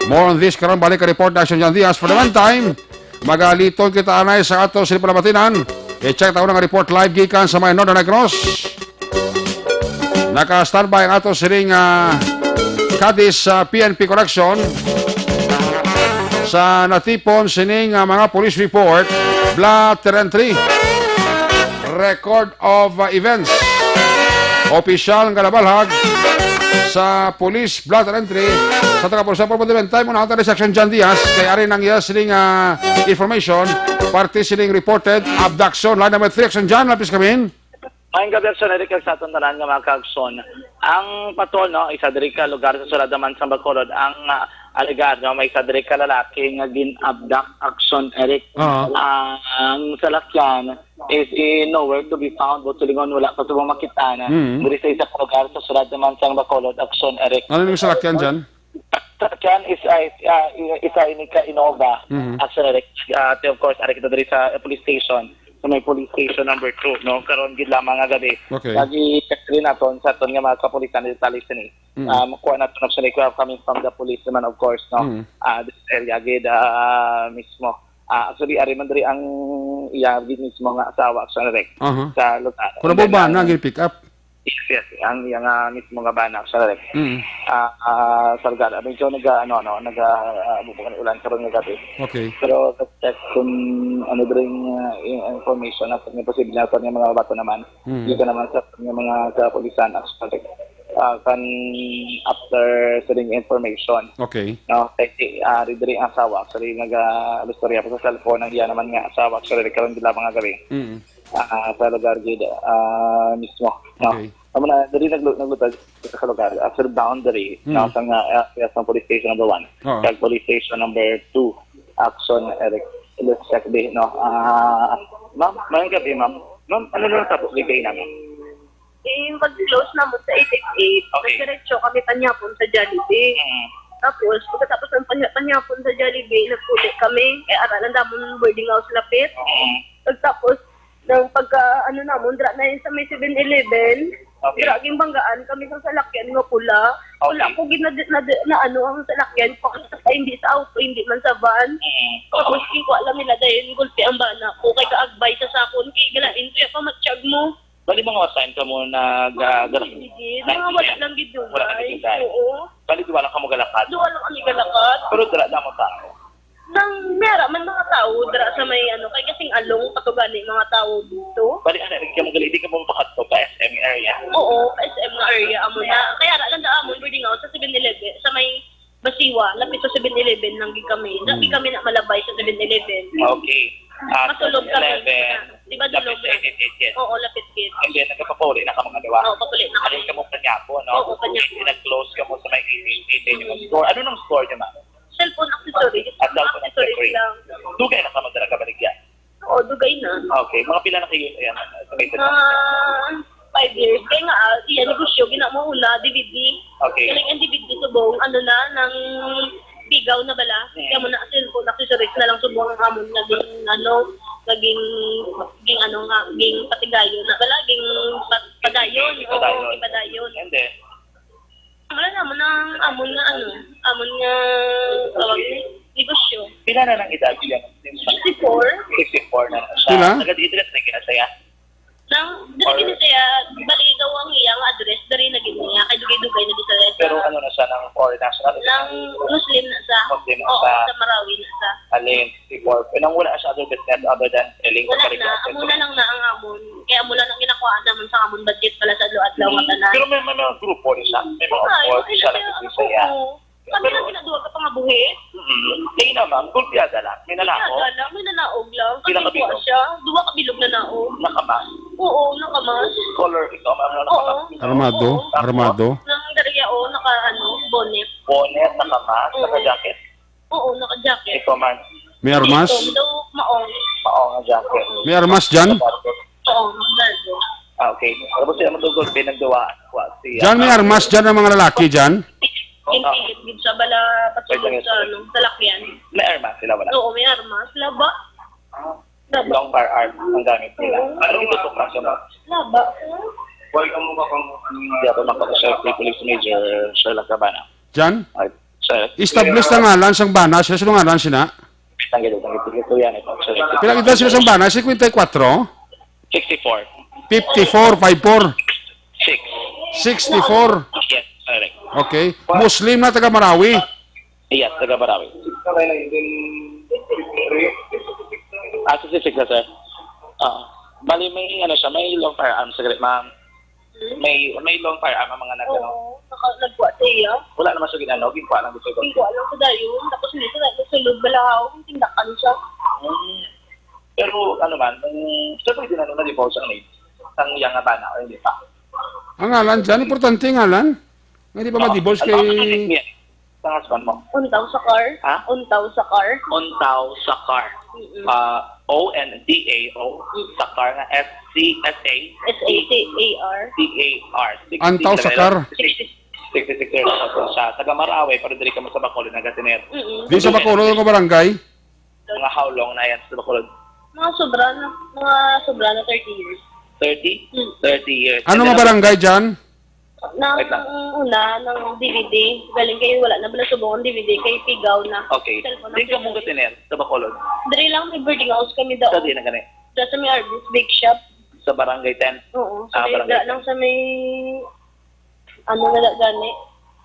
More on this karon, balik ka report na Action John Diaz. For the meantime, magaliton kita anay sa ato sa palabatinan. I-check tayo nga report live gikan sa may Northern Negros. Naka-standby ang ato sining ah, Cadiz sa P N P Correction sa natipon sining ah, mga police report, blood entry, record of ah, events. Opisyal nga nabalhag sa police blood entry sa taga-pulis. Sa pagpatuloy time, una natin si Action John Diaz kay ari nang iya sining ah, information, parte sining reported abduction. Line number three, Action John, lapis kami. Maayong gabi, Action Eric, kag sa aton tanan nga mga kaagson. Ang patrol, no, isa diri ka lugar sa Suladaman sa Bacolod, ang ah, Alegar, no, may isa diri ka lalaki nga gin-abduct, Action Eric. Oo. Ah, ang salakyan is in nowhere to be found, but silingon wala pa subong makita na. Mm. Diri sa isa ka lugar sa syudad naman sang Bacolod, Action Eric. Ano yung salakyan dyan? Salakyan is, ah, is, ah, isa ini ka Innova, Mhm. Action Eric. Ah, of course, ari kita diri sa, eh, police station. Sa may police station number two, no? Karon gid lamang nga gabi. Okay. Lagi check rin naton sa aton nga mga kapulisan detalye sini. Mm. Um, kuha nato na sila, kuha coming from the police naman, of course, no? Mm. Ah, this area gid, ah, mismo. Ah, actually, ari man diri ang iya gid mismo nga asawa, actually, Rick, Aha. sa lugar. Kung And then, nababa na, ang gini-pick up. Yes, yes, ang iya nga mismo nga bana, actually, Rick. Mm. Ah, ah, sa lugar. Medyo naga, ano, ano, naga, ah, bubukan ulan karon nga gabi. Okay. Pero sa check kung ano diri nga, ah, information, nato nga posible nato nga mga bato naman. Mm. Dito naman sa nga mga kapulisan, actually, ah, kan after sa ring information. Okay. No, kay si, ah, diri ang asawa, actually, nag-istorya pa sa cellphone ang iya naman nga asawa, actually, karon gid lamang nga gabi. Mm. Ah, sa lugar gid, ah, mismo, no? Okay. Amo na, diri naglu-, naglutad sa lugar, after boundary, Mm. no, sa nga, ah, sa police station number one, Oo. kag police station number two, Action Eric, let's check di, no? Ah, ma'am, mayong gabi, ma'am. Ma'am, ano na tabo gid na, ma'am? Eh, yung pag-close naman sa eight eight eight, Okay. nagdiretso kami panyapon sa Jollibee. Mm. Tapos, pagkatapos ng panya-, panyapon sa Jollibee, nagpuli kami. Eh, ara lang damon boarding house lapit. Mm. Pagtapos, ng pagka, ano namon, dra na yun sa may seven eleven, Okay. dra, ginbanggaan kami sa salakyan nga pula. Okay. Wala ko gina-, na, na, na, ano, ang salakyan ko, hindi sa auto, hindi man sa van. Mm. Tapos, ginkuha lang nila dahil gulpi ang bana ko, kay kaagbay sa sakon, kay galain ko, ya pa matsyag mo. Bali, mga what time kamo nag, ah, gal-, Sige, mga wala lang gid Wala ka dugay. nagdugay. Oo. Bali, duha lang kamo galakad? Duha lang kami galakad. Pero dala na mo tao? Nang mera man mga tao, dira sa may ano, kay kasing along, patugani mga tao dito. Bali, ano, hindi ka magali, hindi ka mo makadto pa S M area? Oo, pa S M nga area, amo na. Kaya ra lang daan, boarding house sa seven eleven, sa may Basiwa, lapit sa seven eleven lang gid kami. Di Hmm. kami na malabay sa seven eleven. Okay. Ah, Masulog kami. seven eleven. Di ba, Lapit dulong sa na? eight eight eight, yes. Oo, lapit gid. And then, nagpapauli na ka mga duwa? Oo, papuli na Ano kami. ka mo panyapo, no? Oo, panyapo. Nag-close ka mo sa may eight eight eight, yung Mm. store. Ano nang store niyo, ma'am? Cellphone accessories. Ah, cellphone Accessories accessories. lang. Dugay na ka mo dala ka baligya? Oo, dugay na. Okay. Mga pila na kayo, ayan, estimated na? Ah, five years. Kaya nga, ah, iya, negosyo, gina mo una, D V D. Okay. Galing ang D V D subong, ano na, nang bigaw na bala. Mm. Kaya mo na, cellphone, accessories na lang subong ang amon naging, ano, naging, ging, ano nga, ging patigayon na bala, ging pat-, padayon. Oo, Padayon. Padayon. And then? Wala na, amon ang, amon nga, ano, amon nga, tawag ni, negosyo. Pila na nang edad niya? Sixty-four. Sixty-four na siya. Pila? Taga dito na kinasaya. Nang, dili Or gini siya, bali daw ang iyang address, dari na gini niya, kay dugay-dugay na di sa Pero ano na siya, nang foreign national? Nang Muslim na siya. Muslim na Oo, siya. Sa Marawi na siya. Alin, sixty-four. Pero nang wala siya other business other than selling sa Wala na, Pilipinas? Amo na lang na ang amon. Kaya amo lang ang ginakuhaan naman sa amon budget pala sa adlaw-adlaw nga Mm. tanan. Pero may, may mga grupo rin siya. May mga Oo, office okay siya, lang okay, sa iya. oo. Kami lang ginaduwa ka pangabuhi. Mm. Kaya na, ma'am, gulpiada lang. May nanaog. Gulpiada lang, may nanaog lang. Pila ka Kami bilog? siya. Duwa ka bilog na naog. Nakamas? Oo, nakamas. Color ito, ma'am, na Oo. nakamas? Armado? Oo. Tapos? Armado? Nang dariya, oh, naka, ano, bonnet. Bonnet, nakamas, Oo. naka-jacket? Oo, naka-jacket. Ikaw man? May armas? Ito, daw, maong. Maong ang jacket. May armas dyan? Oo, naka-jacket. Ah, okay. Tapos siya matugol, pinagduwaan. Wa siya. Dyan may armas dyan ang mga lalaki dyan? Yung Oo. pilit, gid sa bala, patulog Pwede sa, ano, salakyan. May armas sila, wala? Oo, may armas. Laba. Ah, Laba. Long firearm ang gamit nila. Oo. Ano yung tutok na siya, ma'am? Laba. Hindi ako makausap kay Police Major Sherlock Cabana. Jan? Ay, sir. Establish na ngalan sang bana, sila sino ngalan sina? Tanggal, tanggal, tanggal, tanggal, yan, ito, sir. Pila edad sila sang bana? Singkwenta y kuwatro? Sixty-four. Fifty-four, five four. Six. Sixty-four. Yes, correct. Okay. Muslim na taga Marawi. Yes, taga Marawi. Ah, sixty-six na, sir. Ah, bali, may ano siya, may long firearms, sir, ma'am. May, may long firearm ang mga nag-, ano? Oo, naka-, nagkuha siya. Wala naman siya ginano, ginkuha lang gusto ko. Ginkuha lang sa dayon, tapos hindi sa dayon, sulod balahaw, tindakan siya. Hmm. Pero, ano man, kung, sir, pwede na, ano, na-divorce ang maid? Ang iyang bana, o hindi pa? Ang ngalan dyan, importante ang ngalan. Nga di pa Oo. ma-divorce Ano kay ang ngalan niya? Pangasban mo? Untaw sa car. Ha? Untaw sa car. Untaw sa car. Mm-mm. Ah, O N T A O, Mm. sa car nga S C S A. S A T A R. T A R. Antaw sa car. Sixty-six years old siya. Taga Marawi, pero diri kamo sa Bacolod, nagatener. Mm-mm. Di sa Bacolod ang barangay? Mga how long na yan sa Bacolod? Mga sobra na, mga sobra na thirty years. Thirty? Hmm. Thirty years. Ano And nga then, barangay dyan? Nang Wait lang. Una, nang D V D, galing kayo, wala na bala subong ang D V D, kay pigaw na. Okay. Cellphone na Di ka pigaw. Mong gatiner sa Bacolod? Diri lang, may boarding house kami daw. Sa di na gani? Sa may Arbus Bake Shop. Sa Barangay ten? Oo. Ah, sa may Barangay ten. Lang sa may, ano na gani?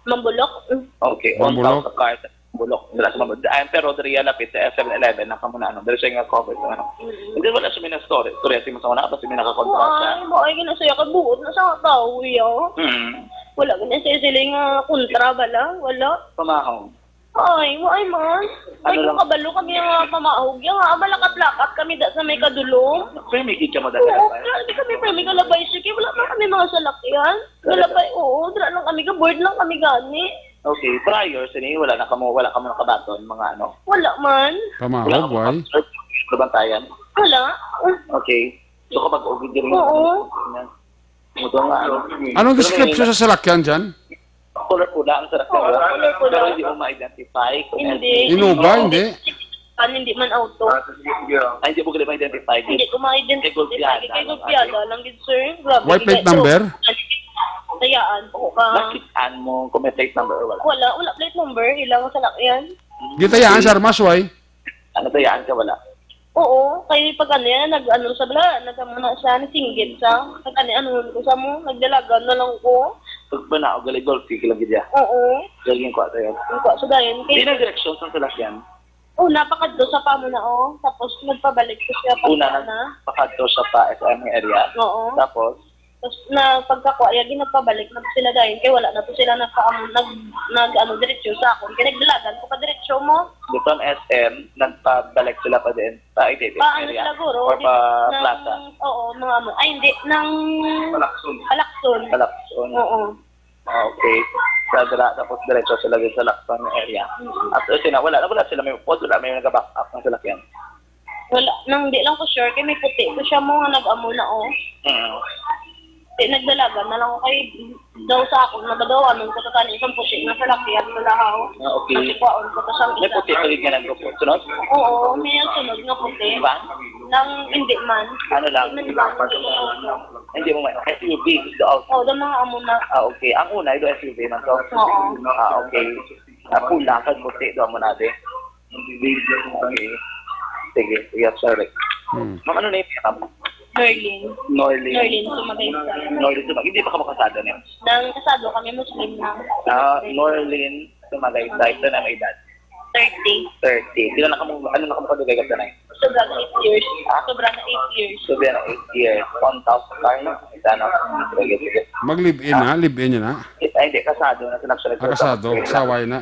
Mambulok. Mm. Okay, Mambulok. Untaw sa cars. Bulok, sila sa mga, ah, pero diri lapit sa seven eleven, nakamunahan, diri siya nga cover sa ano. Mm. Hindi, wala siya may na-story. Story, si Masang wala, basta may nakakontra siya. Ay, mo, ay, ginasaya ka buot na sa tao, yo. Mm. Wala, ginasaya sila nga kontra, bala, wala. Pamahong. Ay, mo, ay, man. Ano Ay, lang? Kung kabalo kami nga pamahog, yung nga, malakat-lakat kami da sa may kadulong. Pero may gid ka madala Oo, na ba? Grabe kami, pero may kalabay siya, kaya wala man kami mga salakyan. Talaga? Kalabay, oo, dira lang kami, ka-board lang kami gani. Okay, prior sini, wala na kamo, wala kamo nakabaton, mga ano? Wala man. Wala Pamahog, kamo why? Concert, sa bantayan? Wala. Okay. So, kapag ugid din Oo. Mudo nga, ano? Anong Pero description may sa salakyan dyan? Color pula ang salakyan, Oo, wala? Color pula. Pero hindi mo ma-identify kung Hindi. L P G. Inoba, hindi? Kan, hindi man auto. Ay, hindi mo gali ma-identify. Hindi ko ma-identify. Kay Golpiada Kay lang, Golpiada ate. Lang gid, sir. Grabe, White plate gid, number? Tayaan ko ka. Nakit-an mo kung may plate number or wala? Wala, wala plate number. Ilang salakyan. Gitayaan sa armas, why? Ano, tayaan ka, wala? Oo, kay pag ano yan, nag-ano sa bala, nag-ano na siya, nasinggit siya. Nag-ano, ano ko sa mo, nagdalagan na lang ko. Pag ba na, gali, golf, sige lang gid ya. Oo. Galing ko ata yan. Ang kwa, so dayon, Di kay na direksyon sa salakyan. Una, pakadto sa pa mo na, oh. Tapos, nagpabalik ko siya pa Una, na. Nagpakadto siya pa S M area. Oo. Tapos? Tapos, na pagkakuha, ya, ginagpabalik na sila dayon. Kay wala na to sila nagpa-, nag, nag, ano, diretso sa akon. Kay nagdalagan ko pa diretso mo. Doon S M, nagpabalik sila pa din. Pa, hindi, Pa, ano area. Sila, guro? Or pa ng plaza? Oo, mga mo. Ay, hindi. Ng Palakson. Palakson. Palakson. Oo. Ah, okay. Sa dira, tapos diretso sila din sa Lacson area. Mm-hmm. At, uh, sina, wala, wala sila may upod, wala may nag-back up ng salakyan. Wala, nang di lang ko sure, kay may puti ko siya mo nga nag-amo na, oh. Mm. Di, nagdalagan na lang ko kay daw sa akon, nagadawanon ko sa kani isang puti nga salakyan sa lahaw. Ah, okay. Kasi kwaon ko to sa May isa. Puti pa rin nga nagupod. Sunod? Oo, may sunod nga puti. Van? Nang hindi man. Ano lang? Hindi man van, hindi man auto. Hindi mo man. S U V, gusto out. Oh, daw mga amo na. Ah, okay. Ang una, ito S U V man to? Oo. Ah, okay. Ah, pula, kag puti, daw mo na, de. Okay. Sige, yes, sorry. Hmm. Ma'am, ano na yung, ma'am? Norlin. Norlin. Norlin, Sumagaysay. Norlin, Sumagaysay. Hindi pa ka makasado niya? Nang kasado kami, Muslim na. Ah, Norlin, Sumagaysay. Ito na may edad. Thirty. Thirty. Sila na kamo, ano na kamo kadugay ka sanay? Sobra na eight years. Ah? Sobra na eight years. Sobra na eight years. One thousand car, no? Isa, no? Sige, sige. Mag-live-in Ah. na? Live-in yun, ha? Ay, hindi. Kasado na sila, actually. Ah, kasado. Saway na.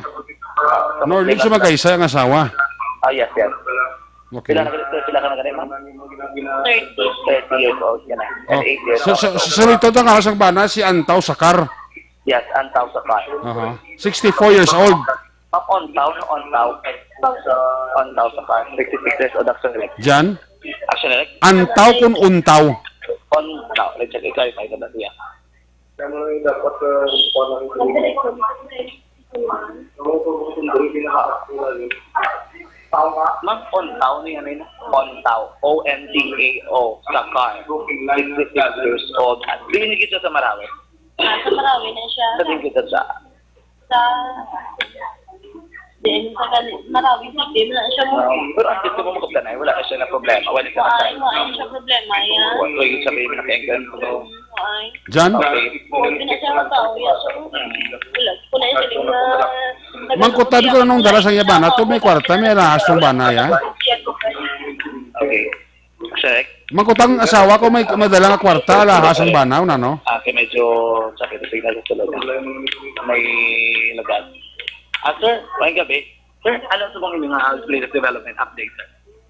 Ah, Norlin, sila Sumagaysay ang asawa? Ah, yes, yes. Okay. Pila na, pila ka na ganun, ma'am? Thirty. Thirty years old ka na. Oh. And eight years So, old. so, so, so, ito ang alas ang bana, si Antaw Sakar. Yes, Antaw Sakar. Aha. Sixty-four years old. Ma'am, Ontaw, no? Ontaw. Ontaw Sakar. Sixty-six years old, actually. Jan? Actually, like, Antaw kun Untaw? Ontaw. Let's check, i-clarify ko na siya. Kaya mo lang yung dapat, uh, kuha lang yung Ma'am, Ontaw niya, ano yun? Ontaw. O N T A O, Sakar. Sixty-six years old. At binigyan siya sa Marawi. Ah, sa Marawi na siya. Sa Bingkit sa Sa, din, sa gani, Marawi City, wala siya mo. Ah, pero ang gusto mo makapdanay, wala na siya na problema. Wala siya Why? Wala siya problema, yan. Wala yung sabi mo na kaya ganun, no? Why? Jan? Okay. Oo, di na siya matao, yan. So, wala. Kung na yung sabi na, Mangkutan ko anong dala sa iya bana. To may kwarta, may alahas ang bana, ya. Okay. Check. Mangkutang asawa ko may madala nga kwarta, alahas ang bana, una, no? Ah, kay medyo sakit ang signal sa sulod. May lagat. Ah, sir, maayong gabi. Sir, ano sa mga inyong, ah, latest development update, sir?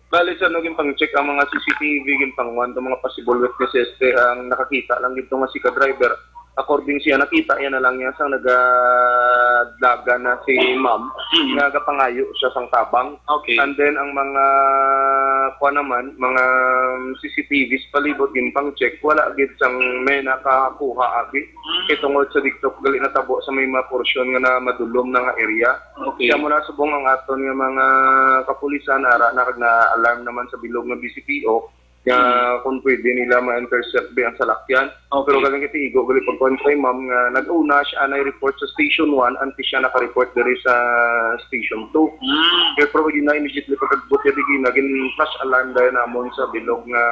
Bali, sir, no, ginpang-check ang mga C C T V, ginpangwan ang mga possible witnesses, eh, ang nakakita lang gid to nga si ka-driver. According siya, nakita niya na lang niya sang nagadlagan na si ma'am, Mm. nga gapangayo siya sang tabang. Okay. And then, ang mga, kuwan naman, mga C C T Vs palibot, ginpang-check, wala gid sang may nakakuha, abi. Mm. Kay tungod sa diktok gali natabo sa may mga porsyon nga na madulom na nga area. Okay. Kaya mo na subong ang aton nga mga kapulisan, ara na kag na-alarm naman sa bilog nga B C P O, nga Mm. kung pwede nila ma-intercept bi ang salakyan. Okay. Pero galing kay igo gali pagkuan kay ma'am nga nag-una siya anay report sa Station one, antes siya naka-report diri sa Station two. Mm. Kaya pero yun na immediately pagkagbot niya, digi na gin-flash alarm dahil namon sa bilog nga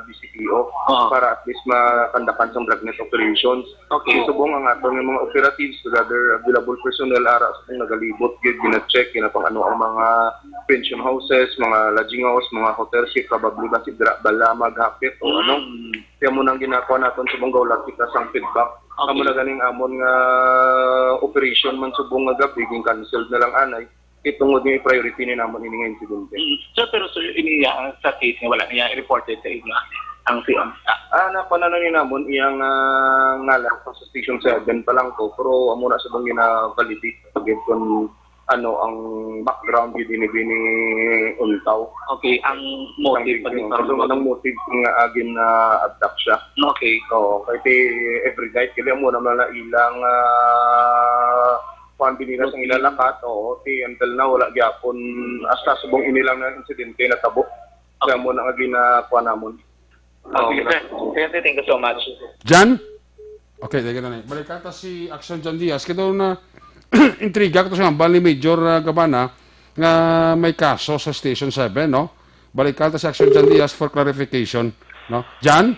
B C P O Oo. para at least makandakan sang dragnet operations. Okay. Subong ang aton nga mga operatives, gather available personnel, ara sa kung nagalibot gid, gina-check, ginapang ano ang mga pension houses, mga lodging house, mga hotel, si probably ba si dira bala maghapit o ano. Mm. Kaya mo nang ginagawa naton sa mong gawlat kita sang feedback. Okay. Amo na ganing amon nga operation man subong nga gabi, gin-cancel na lang anay. Kay tungod nga i-priority ni namon ini nga insidente. Mm. Sir, pero sir, ini iya sa case nga wala niya reported sa inyo ang C M. Ah, na pananaw ni namon iyang ah, ngalan sa Station seven pa lang ko, pero amo na sa bang gina-validate pagid kung ano ang background gid ini bini untaw. Okay, ang motive pa din. Ang motive nga agin na abduct siya. Okay. So, kay ti every night kaya mo naman na ilang ah, kuan binila sang Motive. Ilalakat, oo, ti until now wala gyapon hasta subong ini lang na insidente natabo. Kaya mo na nga ginakuha namon. Ah, sige, sir. Sir, thank you so much. Jan? Okay, thank you, Nanay. Balikan ta si Action Jan Diaz. Kaya na intriga ko to sa hambal ni Major ah, Gabana nga may kaso sa Station seven, no? Balikan ta si Action Jan Diaz for clarification, no? Jan?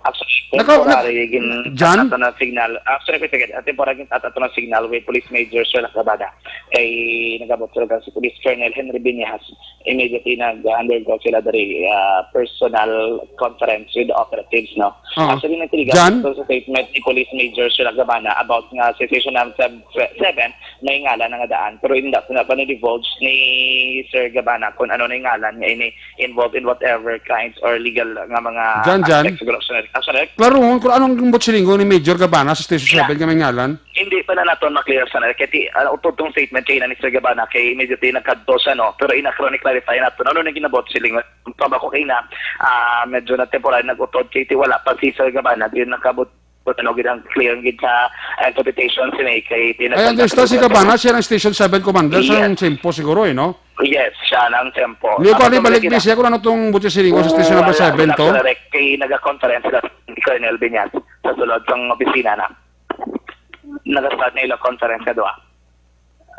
Actually, Naka- temporary, nak- gin-, Jan? ato na signal. Actually, wait, wait, temporary, gin-, ato na signal with Police Major Sir Gabana. Kay nagabot sa lugar si Police Colonel Henry Binyas. Immediately nag-undergo sila diri, ah, personal conference with the operatives, no? Oo. Actually, nagtiligan Jan? Sa statement ni Police Major Sir Gabana about nga si Station Number seven, may ngalan na nga daan. Pero hindi na pa na-divulge ni Sir Gabana kung ano na yung ngalan nga ini involved in whatever crimes or legal nga mga Jan, Jan. Aspects of corruption. Ah, correct? Klaro mo kung anong buot silingon ni Major Gabana sa Station Ina. seven nga may ngalan? Hindi pa na naton ma-clear sa na. Kaya ti, ah, utod tong statement kay na ni Sir Gabana, kay immediately nagkadto siya, no? Pero ina-, pero ni-clarify nato, ano nang ginabuot silingon? Tama ko kay na, ah, medyo na temporary nag-utod, kay ti wala pa si Sir Gabana, di nakabot, ano, gid ang clear gid sa interpretation si May, kay ti I understand si nagkadto Gabana, siya. Siya ang Station seven Commander sa Yes. Tempo siguro, eh, no? Yes, siya ang Tempo. Hindi ko Ang alibalik Tempo ni siya kung ano tong buot silingon sa Station Number Wala, seven wala to. Correct. Kay nag-conference sila ni Colonel Binyas sa sulod sang opisina na. Nag-start na ila conference nga duha.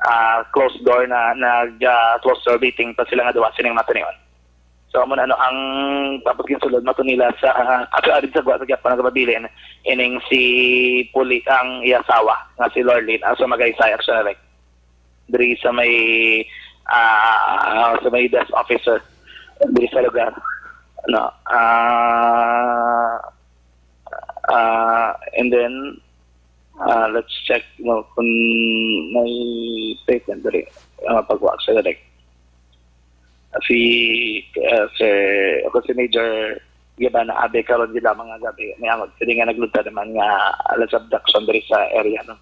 Ah, closed door na, nag, ah, closed door meeting pa sila nga duha sining mga tinion. So, amo na, ano, ang tapos ginsulod mo to nila sa, ah, ato, arin sa gwa, sa gyapon, nagpabilin, ining si Puli, ang iya asawa, nga si Lorlene, ang sa Magaysay, actually, diri sa may, ah, sa may desk officer, diri sa lugar. No, ah, ah, and then, ah, let's check, no, kung may statement diri, ah, pagwa sa direct. Si, ah, Sir, ako si Major Gabana Abe, karon gid lamang nga gabi, may amag, pwede nga naglunta naman nga alas abduction diri sa area, no?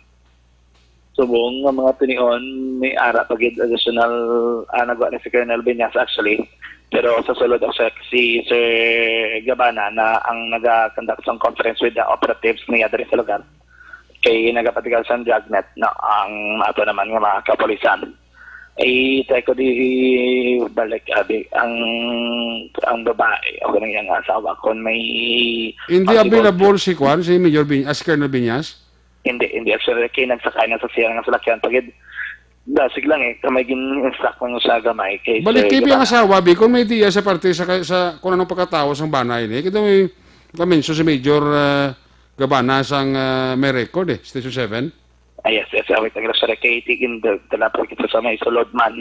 Subong nga mga tinion, may ara pa gid additional, ah, nagwa na si Colonel Binyas, actually. Pero sa sulod, ang si, si Sir Gabana na ang naga-conduct sang conference with the operatives niya diri sa lugar. Kay nagapatigal sang dragnet na ang ato naman nga mga kapulisan. Ay, tayo ko di balik, abi, ang, ang babae, o kanang iyang asawa, kung may Hindi possible available si Kwan, si Major Bin-, ah, si Colonel Binyas? Hindi, hindi. Actually, kay nagsakay na sa siya nga salakyan. Pagid, dasig lang eh. Kamay gin-instruct lang sa gamay. Kay Balik Sir T V ang Gabana. Asawa, bi, kung may idea sa parte sa, sa kung anong pagkatao sang banay ni. Kita may kamenso si Major ah, Gabana sang ah, may record eh, Station seven. Ah, yes, yes. Awit ang Rosary kay tigin dala po kita sa may sulod man.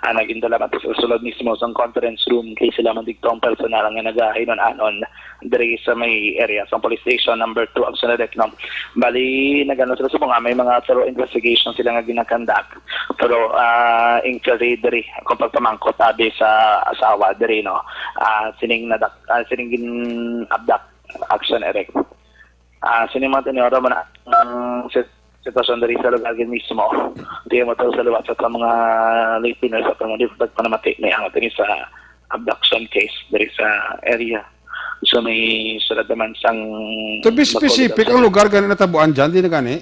Ah, naging dala man sa sulod mismo sa conference room kay sila man digtong personal nga nagahinon-anon diri sa may area sa police station number two ang Sunadec, no? Bali, nagano sila sa mga may mga thorough investigation sila nga ginakandak. Pero ah, inquiry diri kung pagpamangkot abi sa asawa diri, no? Ah, sining nadak ah, sining gin-abduct action erect. Ah, sini man tini, oro man ang sit-, sitwasyon diri sa lugar gid mismo. Di mo to sa liwat sa mga listeners sa mga di pa namati may angot ini sa abduction case diri sa area. So may sulod naman sang To be Bacolod specific, ang lugar gani natabuan dyan, di na gani?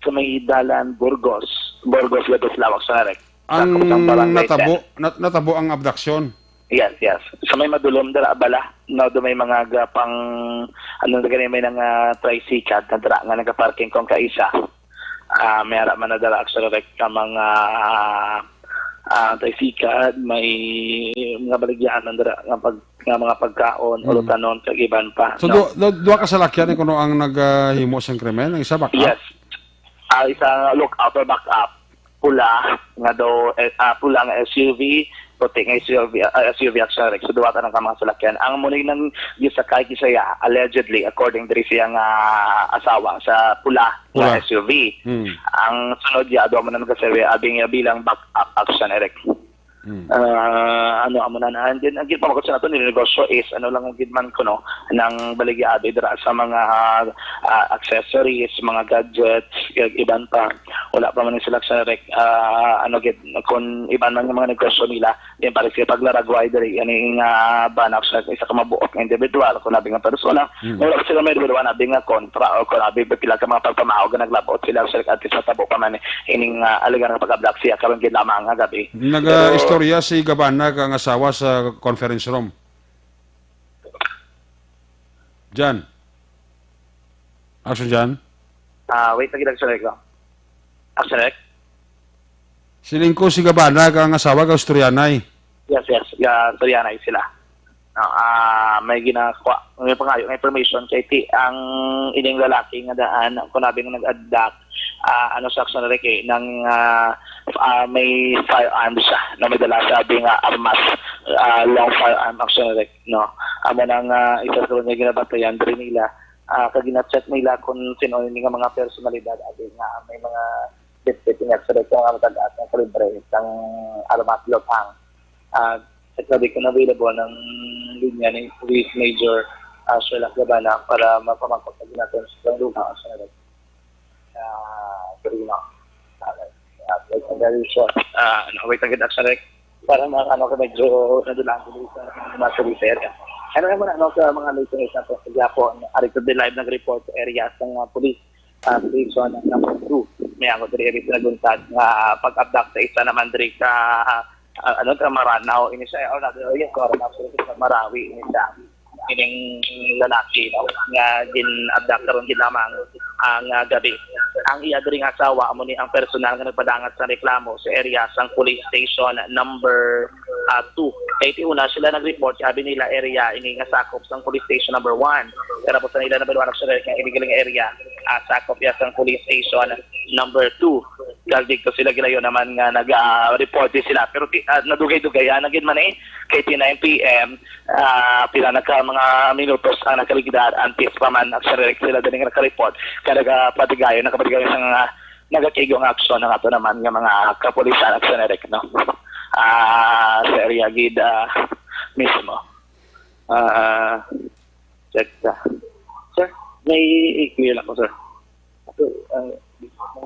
Sa may dalan Burgos, Burgos, Labis, Lawak sa Narek. Ang Sakop ng barangay natabo, ten. Nat-, natabo ang abduction. Yes, yes. Sa may madulom dira bala, no, do may mga gapang, ano na gani, may nga tricycle na dira nga nagaparking kung kaisa. Ah, may ara man na dira, actually, like, ka mga, ah, tricycle, may mga baligyanan dira nga pag-, nga mga pagkaon, Mm. ulutanon, kag iban pa, So, no? du-, du-, duha ka salakyan ni kuno ang naghimo sang krimen, ang isa back up? Yes. Ah, isa look up or back up. Pula nga daw, eh, ah, pula nga S U V, puti nga S U V, ah, S U V, actually, like, so duha ka nang mga salakyan. Ang muna nang gisakay siya, allegedly, according diri siya nga asawa sa pula nga Pula. S U V. Hmm. Ang sunod niya, daw man ang nagkasirya, abi nga bilang back up action, Eric. Hmm. Ah, ano, amo na na. And then, ang gid pamagod sa nato ni negosyo is, ano lang gid man kuno, nang baligya abi dira sa mga, ah, accessories, mga gadgets, kag iban pa. Wala pa man sila sa rek-, ah, ano gid, kung iban man nga mga negosyo nila, di pare sila paglaragway diri, ani nga banak sa isa ka mabuot nga individual, kung labi nga persona, Mm. wala sila may dalawa na nga kontra o kung abi pila ka mga pagpamahaw nga naglabot sila sa at least matabo pa man ining, ah, alegar nga pag-abdak siya karon gid lamang nga gabi. Naga-istorya si Gabana kang asawa sa conference room. Jan. Action, Jan. Ah, wait lagi lang, Sir Rico. Action, Rick? Siling ko si Gabana kang asawa ka Austrianay. Yes, yes. Ga Austrianay sila. No, ah, may ginakuha, may pangayo nga information kay ti ang ining lalaki nga daan, kung nabing nag-adak, ah, ano sa action, Rick, eh, nang, ah, ah, may firearms siya, na may dala sabi nga armas, ah, long firearm, action, Rick, no? Amo nang, ah, isa sa mga ginabantayan diri nila, ah, kag gina-check nila kung sino ini nga mga personalidad, abi nga may mga bitbit niya sa nga matag-as nga kalibre sang armas lupang. Ah, check na di kung available ng linya ni Police Major, ah, Sherlock Gabana para mapamangkot sa ginatong sa lugar sa, ah, Torino. Ah, ah, very short. Ah, ano, wait, ang ganda sa rek. Para mga ano, medyo nadulaan ko dito sa mga police area. Ano naman, ano, sa mga listeners nato sa Japon, ari ko din live nag-report sa area sa mga police, ah, station number two. May ako diri sa naguntad nga pag-abdak sa isa naman diri sa, ah, ano, sa Maranao, ini siya, oh, nag-, oh, yes, Maranao, sa Marawi, ini siya. Ining lalaki, no, nga gin-abdak karon gid lamang ang, ah, gabi. Ang iya diri nga asawa amo ni ang personal nga nagpadangat sa reklamo sa area sang police station number, ah, two. Kay ti una sila nag-report, sabi nila area ini nga sakop sang police station number one. Pero po sa nila nabaluan sa nga illegal nga area, ah, sakop ya sang police station number two. Kag dito sila gilayo naman nga nag, ah, report din sila. Pero ti-, ah, nadugay-dugay, ah, na gid man eh, kay ti nine P M, ah, pila na ka mga minutos ang nakaligdad, antes pa man nagsarirek sila dali nga nakareport. Kaya nagapatigayon, nakapatigayon sa nga nagakigong aksyon ang ato naman nga mga kapulisan at sarirek, no? Ah, sa area gid, ah, mismo. Ah, check sa. Sir, may i-clear lang ko, sir. So, ah,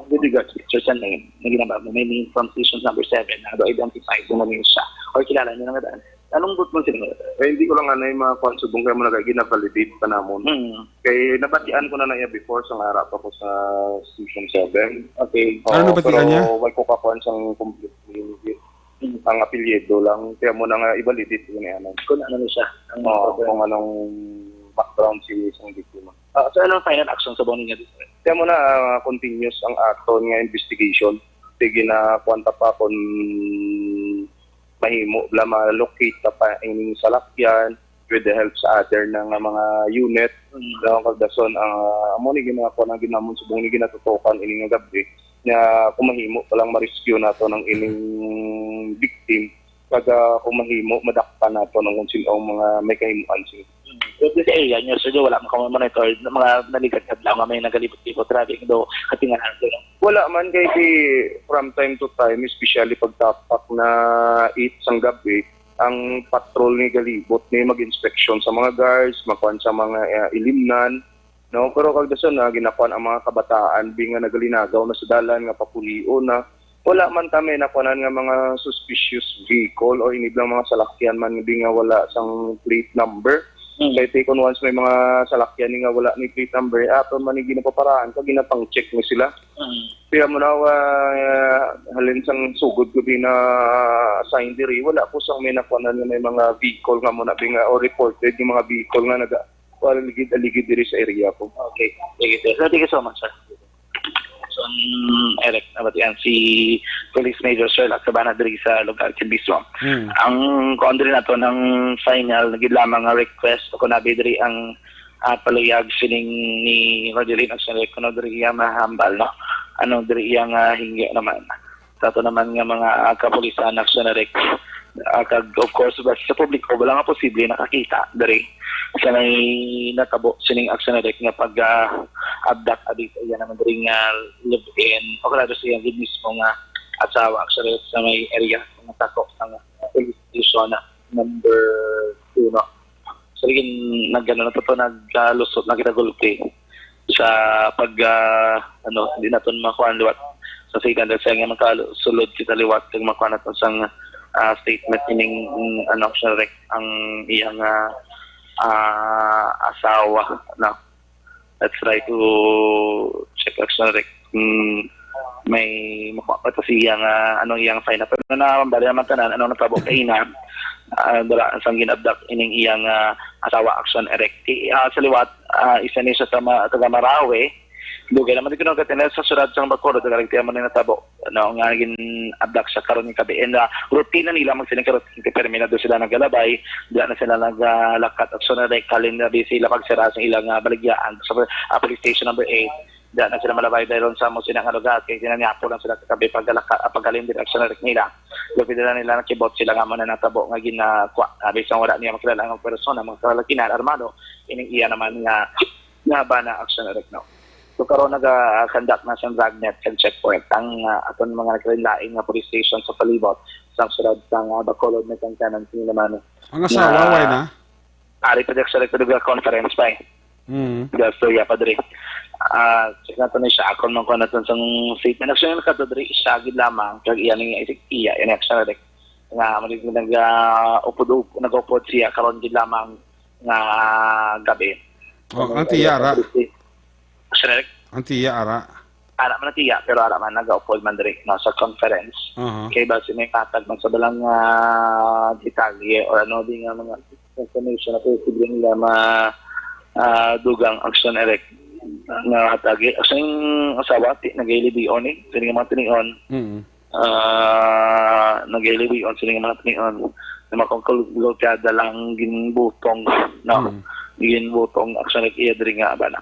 with regards to Sir San, eh, na ginaba mo, may name from station number seven na do identify kung ano yun siya. Or kilala niyo na nga daan. Anong boot mo sila? Eh, hindi ko lang ano yung mga kwan subong kaya mo na gina-validate pa namon. Hmm. Kay nabatian ko na na iya before sa nga ara pa ko sa Station seven. Okay. Oo, Ano nabatian pero niya? wag ko kakuan sang complete name. Hmm. Ang apelyido lang, kaya mo na nga i-validate yun eh, ano. Kung ano siya, ang Oo, problema. kung anong background si isang biktima. Ah, so, anong final action sa bang ninyo? Kaya mo na, ah, continuous ang aton nga investigation. Sige na, kuwan ta pa kung mahimo bala ma-locate ta pa ining salakyan with the help sa other na nga mga unit. Mm. Daw ang kagdason, ang, ah, amo ni ginako na ginamon subong ni ginatutukan ini nga gabi nga kung mahimo pa lang ma-rescue nato ng ining victim, kag, ah, kung mahimo madakpan nato ng kung sino ang mga may kahimuan sini. Pero sa area niyo, sir, wala man kamo monitor ng mga naligat kadlaw nga may nagalibot-libot, grabe do katingalan, sir. Wala man kay di from time to time, especially pagtapak na eight sang gabi, ang patrol ni galibot ni mag-inspeksyon sa mga guards, makuan sa mga, eh, ilimnan, No, pero kag dason na ginakuan ang mga kabataan bi nga nagalinagaw na sa dalan nga papulion na wala man ta may nakuanan nga mga suspicious vehicle o iniblang mga salakyan man bi nga wala sang plate number. Mm. Kay take on once may mga salakyan ni nga wala ni plate number, eh, aton man ni ginapaparaan kag ginapang-check ni sila. Mm. Kaya mo na, ah, halin sang sugod ko din na sign diri, wala ko sang may nakuanan nga may mga vehicle nga mo na bi nga o reported yung mga vehicle nga naga aligid-aligid diri sa area ko. Okay. Sige, sir. So, thank you so much, sir. So, um, Eric, nabatian si Police Major Sherlock Sabana diri sa lugar kay Biswang. Hmm. Ang kuan diri nato ng final na gid lamang nga request kung nabi diri ang, ah, paluyag sining ni Rogelin Action Eric kuno diri iya mahambal, no? Ano diri iya nga hingyo naman sa ato naman nga mga, ah, kapulisan, Action Eric, ah, kag of course ba sa publiko wala nga posible nakakita diri sa may natabo sining Action Eric nga pag, ah, abduct abi sa iya naman diri nga live-in o kada sa iya gid mismo nga asawa, Action Eric, sa may area nga tako sa police station number two, no? So, yun, nag-, ano na to, to, nagkalusot na kita gulpi sa pag, ah, ano, hindi naton makuha ang liwat sa sitan dahil sa nga makasulod kita liwat kag makuha naton sang, ah, statement ining, mm, ano, siya rek ang iyang, ah, ah, asawa, no? Let's try to check, actually, like, mm, may makuha pa to siya nga anong iyang sign up. Pero na, bali naman tanan, anong natabo kaina, ah, dala, sang ginabdak ining iyang, ah, asawa, Action Erect. Ti-, ah, sa liwat, ah, isa ni siya sa ma-, taga Marawi. Dugay naman di ko nagkatiner sa syudad sang Bacolod, taga Erect, man yung natabo, no, nga gin-abdak siya karon yung kabi. And, ah, routine na nila, magsiling ka routine, kay permi na doon sila naglalabay, diya na sila naglakat, Action Erect, halin na di sila pagsira sa ilang, ah, baligyaan. So, ah, police station number eight, diya na sila malabay dahil sa mo sila nga lugar, kay sinanyapo lang sila kagabi pagkalaka-, ah, pagkalin din, Action Erect nila. Labi nila nila nakibot sila nga mo na natabo nga ginakuha. Ah, bisang wala niya makilala ang persona, mga kalalakinan, armado, ining iya naman nga, nga ba na, Action Erect, no? So, karon naga-conduct na sa dragnet and checkpoint ang, ah, aton mga nagkalain-lain nga police station sa palibot sa syudad sa, ah, Bacolod, may kangkanan sila naman. Ang asawa, nga why na? Ari pa di sa Republic Conference pa eh. Mm. Gasto ya pa diri. Ah, check nato ni siya, akon man ko naton sang statement. Actually, nakato diri, siya gid lamang, kag iya ni, iya, iya ni actually, nga, malig nag, ah, upod-, nag-upod siya, karon gid lamang nga gabi. Oh, ang tiya, ara. Actually, Ang tiya, ara. Ara man ang tiya, pero ara man, nag-upod man diri, no, sa conference. Aha. Kay basi may patag man sa balang, ah, detalye or ano, di nga mga information na posible nila ma, ah, dugang Action Erect nga hatagi. Sa yung asawa, ti, nag-ilibion eh, sa mga tinion. Mm. Ah, nag-ilibion sa mga tinion. Na makongkul-, gulpyada lang ginbutong, no? Mm. Ginbutong Action Erect iya diri nga bana.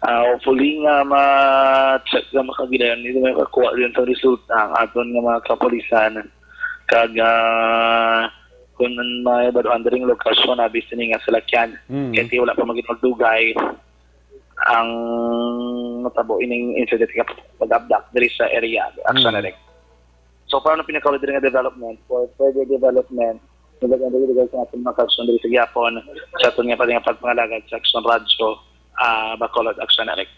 Ah, hopefully nga ma-check nga makagilayon nito, may kakuha din sa resulta ang aton nga mga kapulisan. Kag, ah, kung may baruan diri nga lokasyon, abi sini nga salakyan. Mm. Kaya wala pa maging magdugay ang natabo ining incident nga pag-abduct diri sa area, Action Mm. Erect. So, para na pinakauli diri nga development, for further development, nagaganda diri sa aton mga kaksyon diri sa gihapon, sa aton nga pati nga pagpangalagad sa Action Radyo, ah, Bacolod, Action Erect.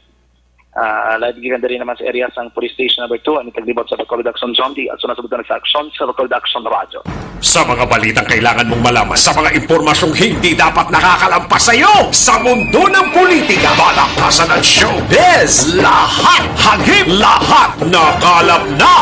Ah, live gikan diri naman sa area sang Police Station number two, ang itaglibot sa Bacolod Action Zone, di ato na sa butang sa aksyon sa Bacolod Action Radyo. Sa mga balitang kailangan mong malaman, sa mga impormasyong hindi dapat nakakalampas sa iyo, sa mundo ng politika, balakasan at showbiz, lahat, hagip, lahat, nakalap na.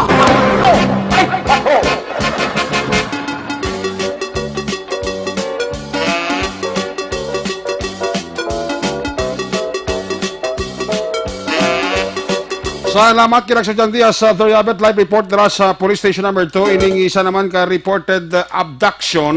Salamat kay Raksyon Diaz sa Toriabet. Live report dira sa Police Station number two. Ining isa naman ka reported, uh, abduction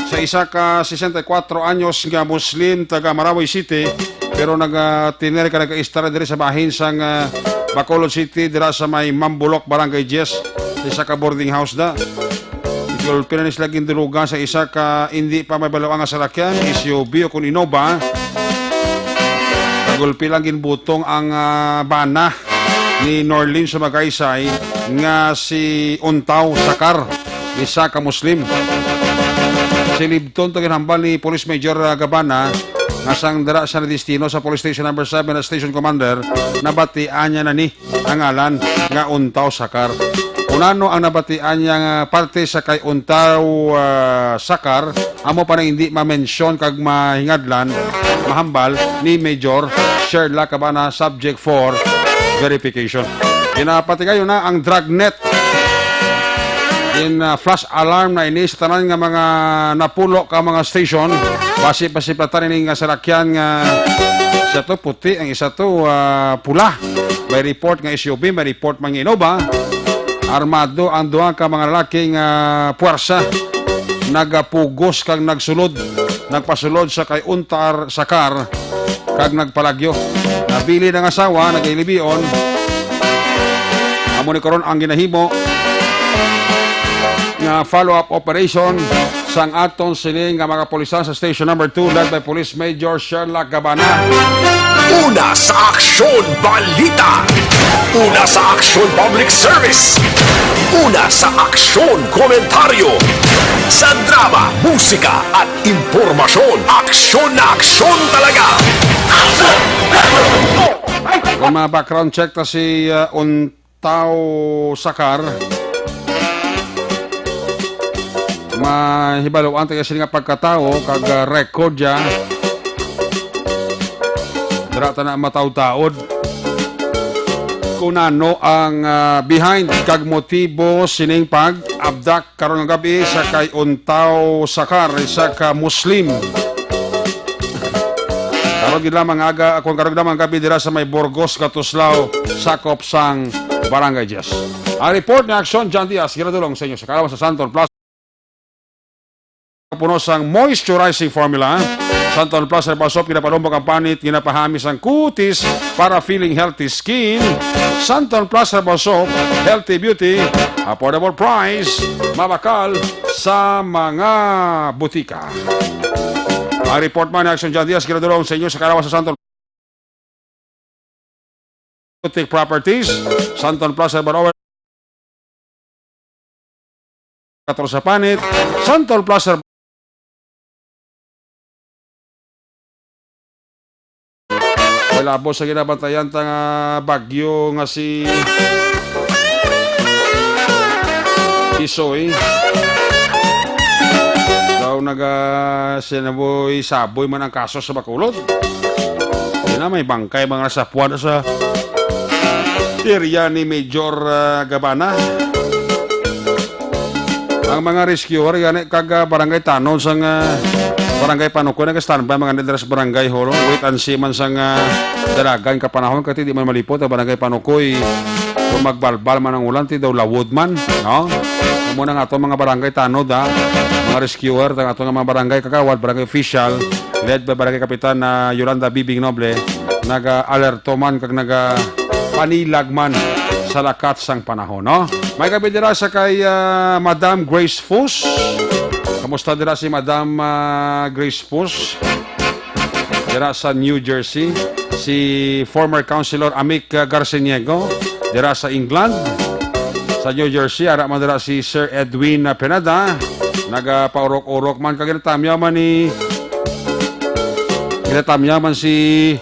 sa isa ka sesenta y kuatro anyos nga Muslim taga Marawi City, pero naga-, tiner ka nag-istar diri sa bahin sang, uh, Bacolod City, dira sa may Mambulok, Barangay Diez, sa isa ka boarding house da. Gulpi na ni sila gindurugan sa isa ka indi pa mabaluan nga salakyan, S U V o kun Innova. Gulpi lang ginbutong ang, ah, bana ni Norlin Sumagaysay nga si Untaw Sakar, isa ka Muslim. Silibton to ginhambal ni Police Major, ah, Gabana, nga sang dira sa destino sa Police Station Number Seven at Station Commander, nabatian niya na ni ang ngalan nga Untaw Sakar. Kung ano ang nabatian niya nga parte sa kay Untaw, ah, Sakar, amo pa nang hindi mamensyon kag mahingadlan, mahambal ni Major Sherlock Gabana, subject for verification. Ginapatigayon na ang dragnet. In, ah, flash alarm na ini sa tanan nga mga napulo ka mga station. Basi-basi pa tanan ini nga salakyan nga isa to puti, ang isa to, ah, pula. May report nga S U V, may report man nga Innova. Armado ang duha ka mga lalaki nga puwersa. Nagapugos kag nagsulod, nagpasulod sa kay Untaw Sakar kag nagpalagyo. Nabilin ang asawa, nagalibion. Amo ni karon ang ginahimo nga follow-up operation sang aton sini nga mga kapulisan sa Station Number Two, led by Police Major Sherlock Gabana. Una sa aksyon, balita. Una sa aksyon, public service. Una sa aksyon, komentaryo. Sa drama, musika, at impormasyon, aksyon na aksyon talaga. Kung mga background check ta si, uh, Untaw Sakar, mahibaluan ta kasi nga pagkatawo kag, uh, record ya. Dira ta na mataod-taod kung ano ang, uh, behind kag motibo sining pag-abduct karon nga gabi sa kay Untaw Sakar, isa ka Muslim. Karon gid lamang aga, kung karon lamang gabi dira sa may Burgos, Katuslao, sakop sang Barangay Diez. Ang report ni Action John Diaz, ginadulong sa inyo sa kaarawan sa Santon Plaza. Puno sang moisturizing formula. Santon Plus Herbal Soap, ginapalumbok ang panit, ginapahami sang kutis para feeling healthy skin. Santon Plus Herbal Soap, healthy beauty, affordable price, mabakal sa mga butika. Ang report man ni Action John Diaz, ginadulong sa inyo sa kaarawan sa Santon Boutique Properties, Santon Plaza, Herbal Oil, katorse panit, Santon Plaza. May labos sa ginabantayan ta nga bagyo nga si Isoy. Daw naga-, sinaboy-saboy man ang kaso sa Bacolod. Yun na, may bangkay mga nasapuan sa area ni Major, ah, Gabana. Ang mga rescuer gani kag, ah, barangay tanod sang, ah, barangay Panukoy nag-standby mga nidra sa barangay hall. Wait and see man sang, ah, dalagan ka panahon kay di man malipot ang barangay Panukoy. Kung magbalbal man ang ulan, ti daw lawod man, no? Amo na nga ato mga barangay tanod, ha? Mga rescuer, ang ato nga mga barangay kagawad, barangay official, led by Barangay Kapitan na Yolanda Bibing Noble, naga-alerto man kag naga-panilag man sa lakat sang panahon, no? May gabi dira sa kay, ah, Madam Grace Fus. Kamusta dira si Madam, ah, Grace Fus? Dira sa New Jersey, si former Councilor Amic, uh, Garciniego, dira sa England. Sa New Jersey, ara man dira si Sir Edwin, uh, Pineda. Nagapaurok-urok man, kag ginatamyaw man ni, ginatamyaw man si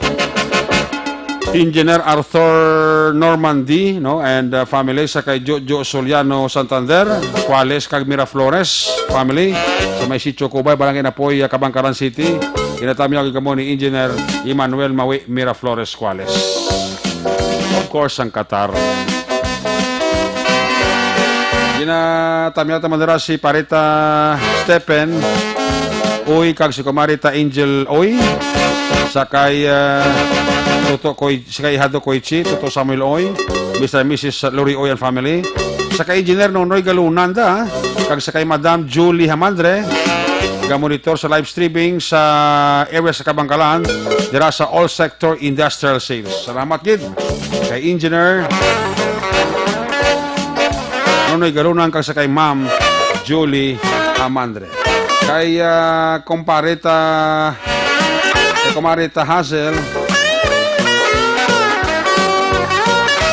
Engineer Arthur Normandy, no, and, uh, family sa kay Jojo Soliano Santander, Cuales kag Miraflores family sa may Sitio Cubay, Barangay Napoy, uh, Kabangkaran City. Ginatamyaw gid kamo ni Engineer Emmanuel Mawi Miraflores Cuales. Of course, ang Qatar. Ginatamyaw ta man dira si Parita Stephen Uy kag si Kumarita Angel Uy. Sa kay, ah, Toto Koy-, sa kay Hado Koichi, Toto Samuel Uy, Mister and Missus Lori Uy and family. Sa kay Engineer Nonoy Galunan da, kag sa kay Madam Julie Hamandre, ga-monitor sa live streaming sa area sa Kabangkalan, dira sa All Sector Industrial Sales. Salamat gid kay Engineer Nonoy Galunan kag sa kay Ma'am Julie Hamandre. Kay, ah, kumpare ta, kay kumare ta Hazel,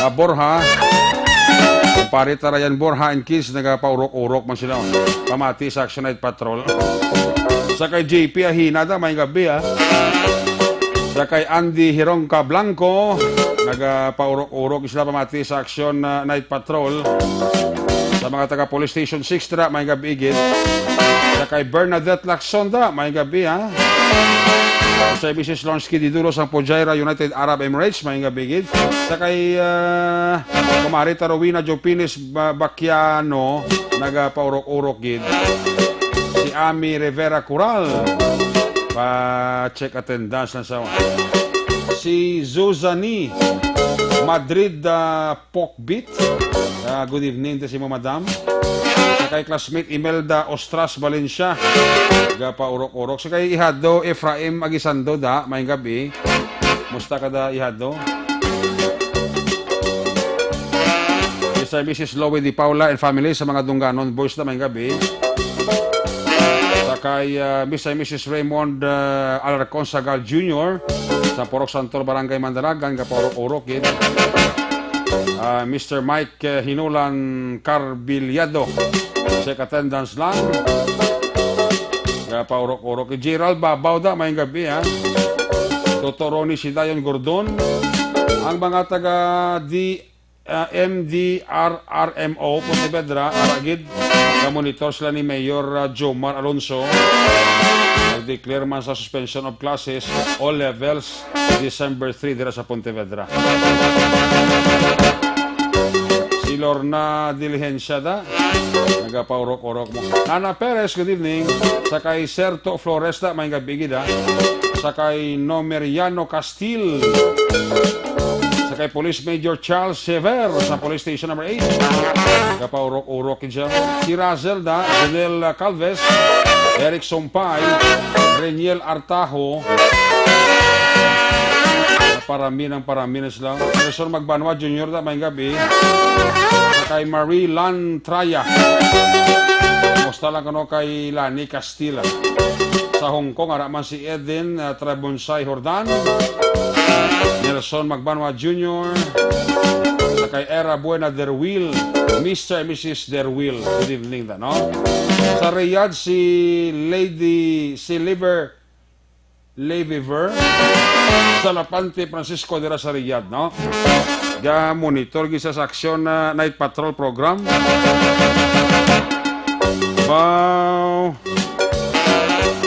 ah, Borja, Pare ta Ryan Borja and kids, nagapaurok-urok man sila. Pamati sa Action Night Patrol. Sa kay J P Ahina da, may gabi, ah. Sa kay Andy Hirongka Blanco, nagapaurok-urok sila, pamati sa Action, ah, Night Patrol. Sa mga taga Police Station six, tira, may gabi, gid. Sa kay Bernadette Lacson da, may gabi, ha. Sa Missus Lonsky Diduro sang Fujairah, United Arab Emirates, may gabi, gid. Sa kay, ah, Kumari ta Rowena Jopines Ba-, Baquiano, nagapaurok-urok, gid. Si Ami Rivera Coral, pa-check attendance lang sa si Zuzani Madrid, ah, Pokbit. Ah, good evening, ta si mo, madam. Sa kay classmate Imelda Ostras Valencia, gapaurok-urok. Sa kay Ihado Efraim Agisando da, may gabi. Musta ka da, Ihado? Mister and Missus Lowy Di Paula and family sa mga Dunganon Boys na may gabi. Sa kay, ah, Mister and Missus Raymond, ah, Alarcon Sagal Junior sa Purok Santol, Barangay Mandalagan, gapaurok-urok, gid. Ah, Mister Mike, eh, Hinulan Carbiliado, check attendance lang. Gapaurok-urok. Gerald Babao da, may gabi, ha. Toto Ronnie Sidayon Gordon. Ang mga taga D ah, M D R R M O Pontevedra, ara gid, ga-monitor sila ni Mayor, ah, Jomar Alonso. Nag-declare man sa suspension of classes, all levels, December three dira sa Pontevedra. Si Lorna Diligencia da, nagapaurok-urok mo. Nana Perez, good evening. Sa kay Serto Flores da, may gabi gid, ha. Sa kay Nomeriano Castil. Sa kay Police Major Charles Sever sa Police Station Number Eight. Gapaurok-urok gid siya. Si Razel da, Janelle Calves, Eric Sumpay, Reniel Artajo. Parami ng parami na sila. Nelson Magbanwa Junior da, may gabi. Sa kay Marie Lan Traya. Kumusta lang kano kay Lani Castilla? Sa Hong Kong, ara man si Eden, ah, Trabonsay Jordan, Nelson Magbanwa Junior, sa kay Era Buena Derwil, Mister and Missus Derwil. Good evening da, no? Sa Riyadh, si Lady, si Liver, Leviver, sa Lapante Francisco dira sa Riyadh, no? Ga-monitor gid sa aksyon na night patrol program. Wow!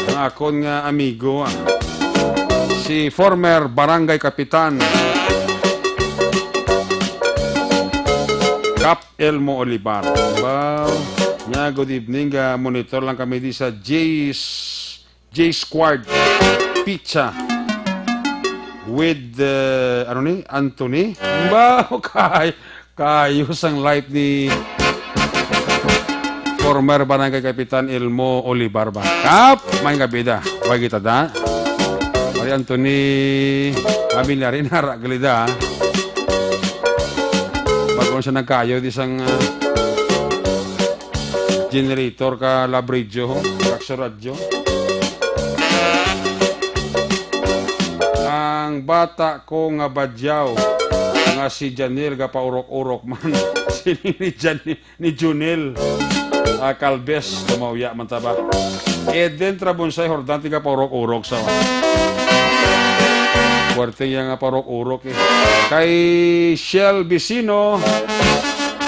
Ang akon nga amigo, ah. Si former barangay kapitan, Kap Elmo Olivar. Wow! Nga, good evening. Ga-monitor lang kami di sa J's J Squared Pizza with, uh, ano ni? Anthony? Ba, okay. Kayo sang life ni former Barangay Kapitan Elmo Olivar ba? Kap, may gabi da. Way kita da. Pare Anthony, kami na rin, hara gali da. Bago siya nagkayo, di sang, uh, generator ka labridyo, ho? Kaksyo radyo. Ang bata ko nga badyaw nga si Janil gapaurok-urok man. Sini ni Janil, ni Junil. Ah, Calves, tumawya man ta ba? Eden Trabonsay Jordan, tiga paurok-urok sa. Puwerte niya nga paurok-urok, eh. Kay Shell Vicino,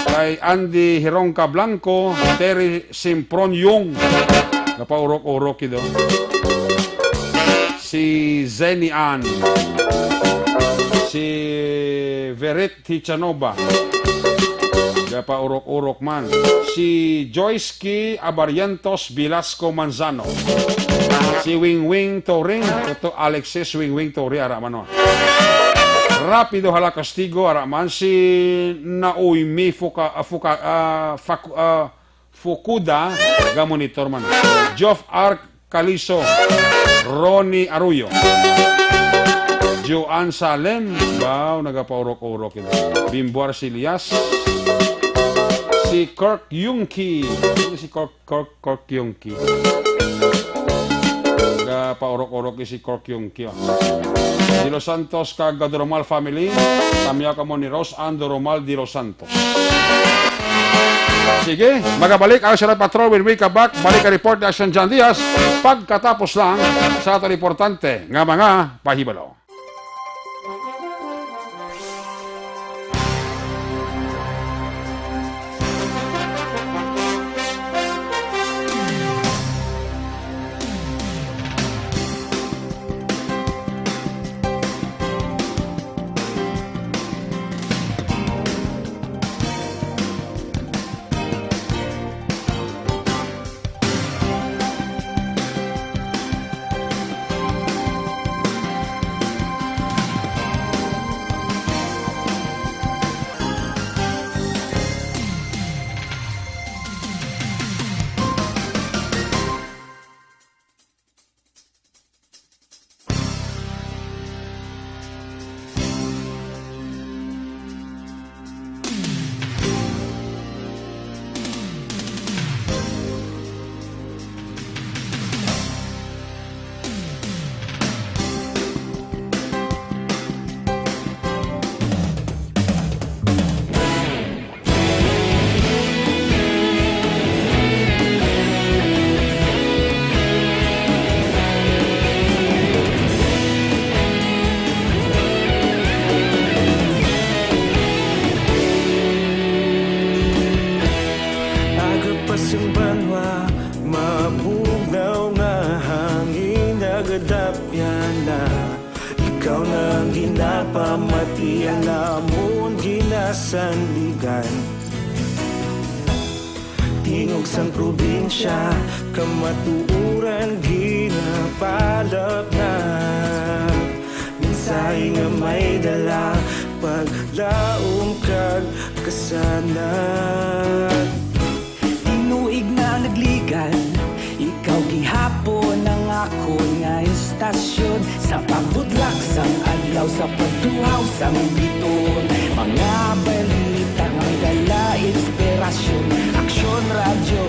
kay Andy Hironca Blanco, Terry Simpron Yung. Gapaurok-urok ido. Si Zenny Ann. Si Verit Tichanova. Gapaurok-urok man. Si Joyce Ki Abarientos Velasco Manzano. Si Wing Wing Toring. Ito Alexis Wing Wing Toring. Ara man, oh. Rapido hala kastigo. Ara man si Naomi Fuka, ah, Fuka, ah, Faku-, ah, Fukuda, ga-monitor man. Geoff R. Caliso, Ronnie Arroyo, Joanne Salem, wow, nagapaurok-urok ito. Bimbo Arcillas, si Kirk Yungki, si Kirk, Kirk, Kirk Yungki. Nagapaurok-urok si Kirk Yungki, oh. De Los Santos kag Doromal family, tamya kamo ni Rose Ann Doromal de Los Santos. Sige, magabalik ang Sierra Patrol when we come back. Balik ang report ni Action John Diaz pagkatapos lang sa aton importante nga mga pahibalo. Aga pa sing banwa, mabugnaw nga hangin, nagadapyan na. Ikaw na ang ginapamatian, amon ginasandigan. Tingog sang probinsya, kamatuoran ginapalapnag. Mensahe nga may dala, paglaom kag kasanag. Tinuig na nagligan, ikaw gihapon ang akon nga istasyon. Sa pagbutlak sang adlaw, sa pagtuhaw sang bituon, mga balita nga may dala inspirasyon. Aksyon Radyo,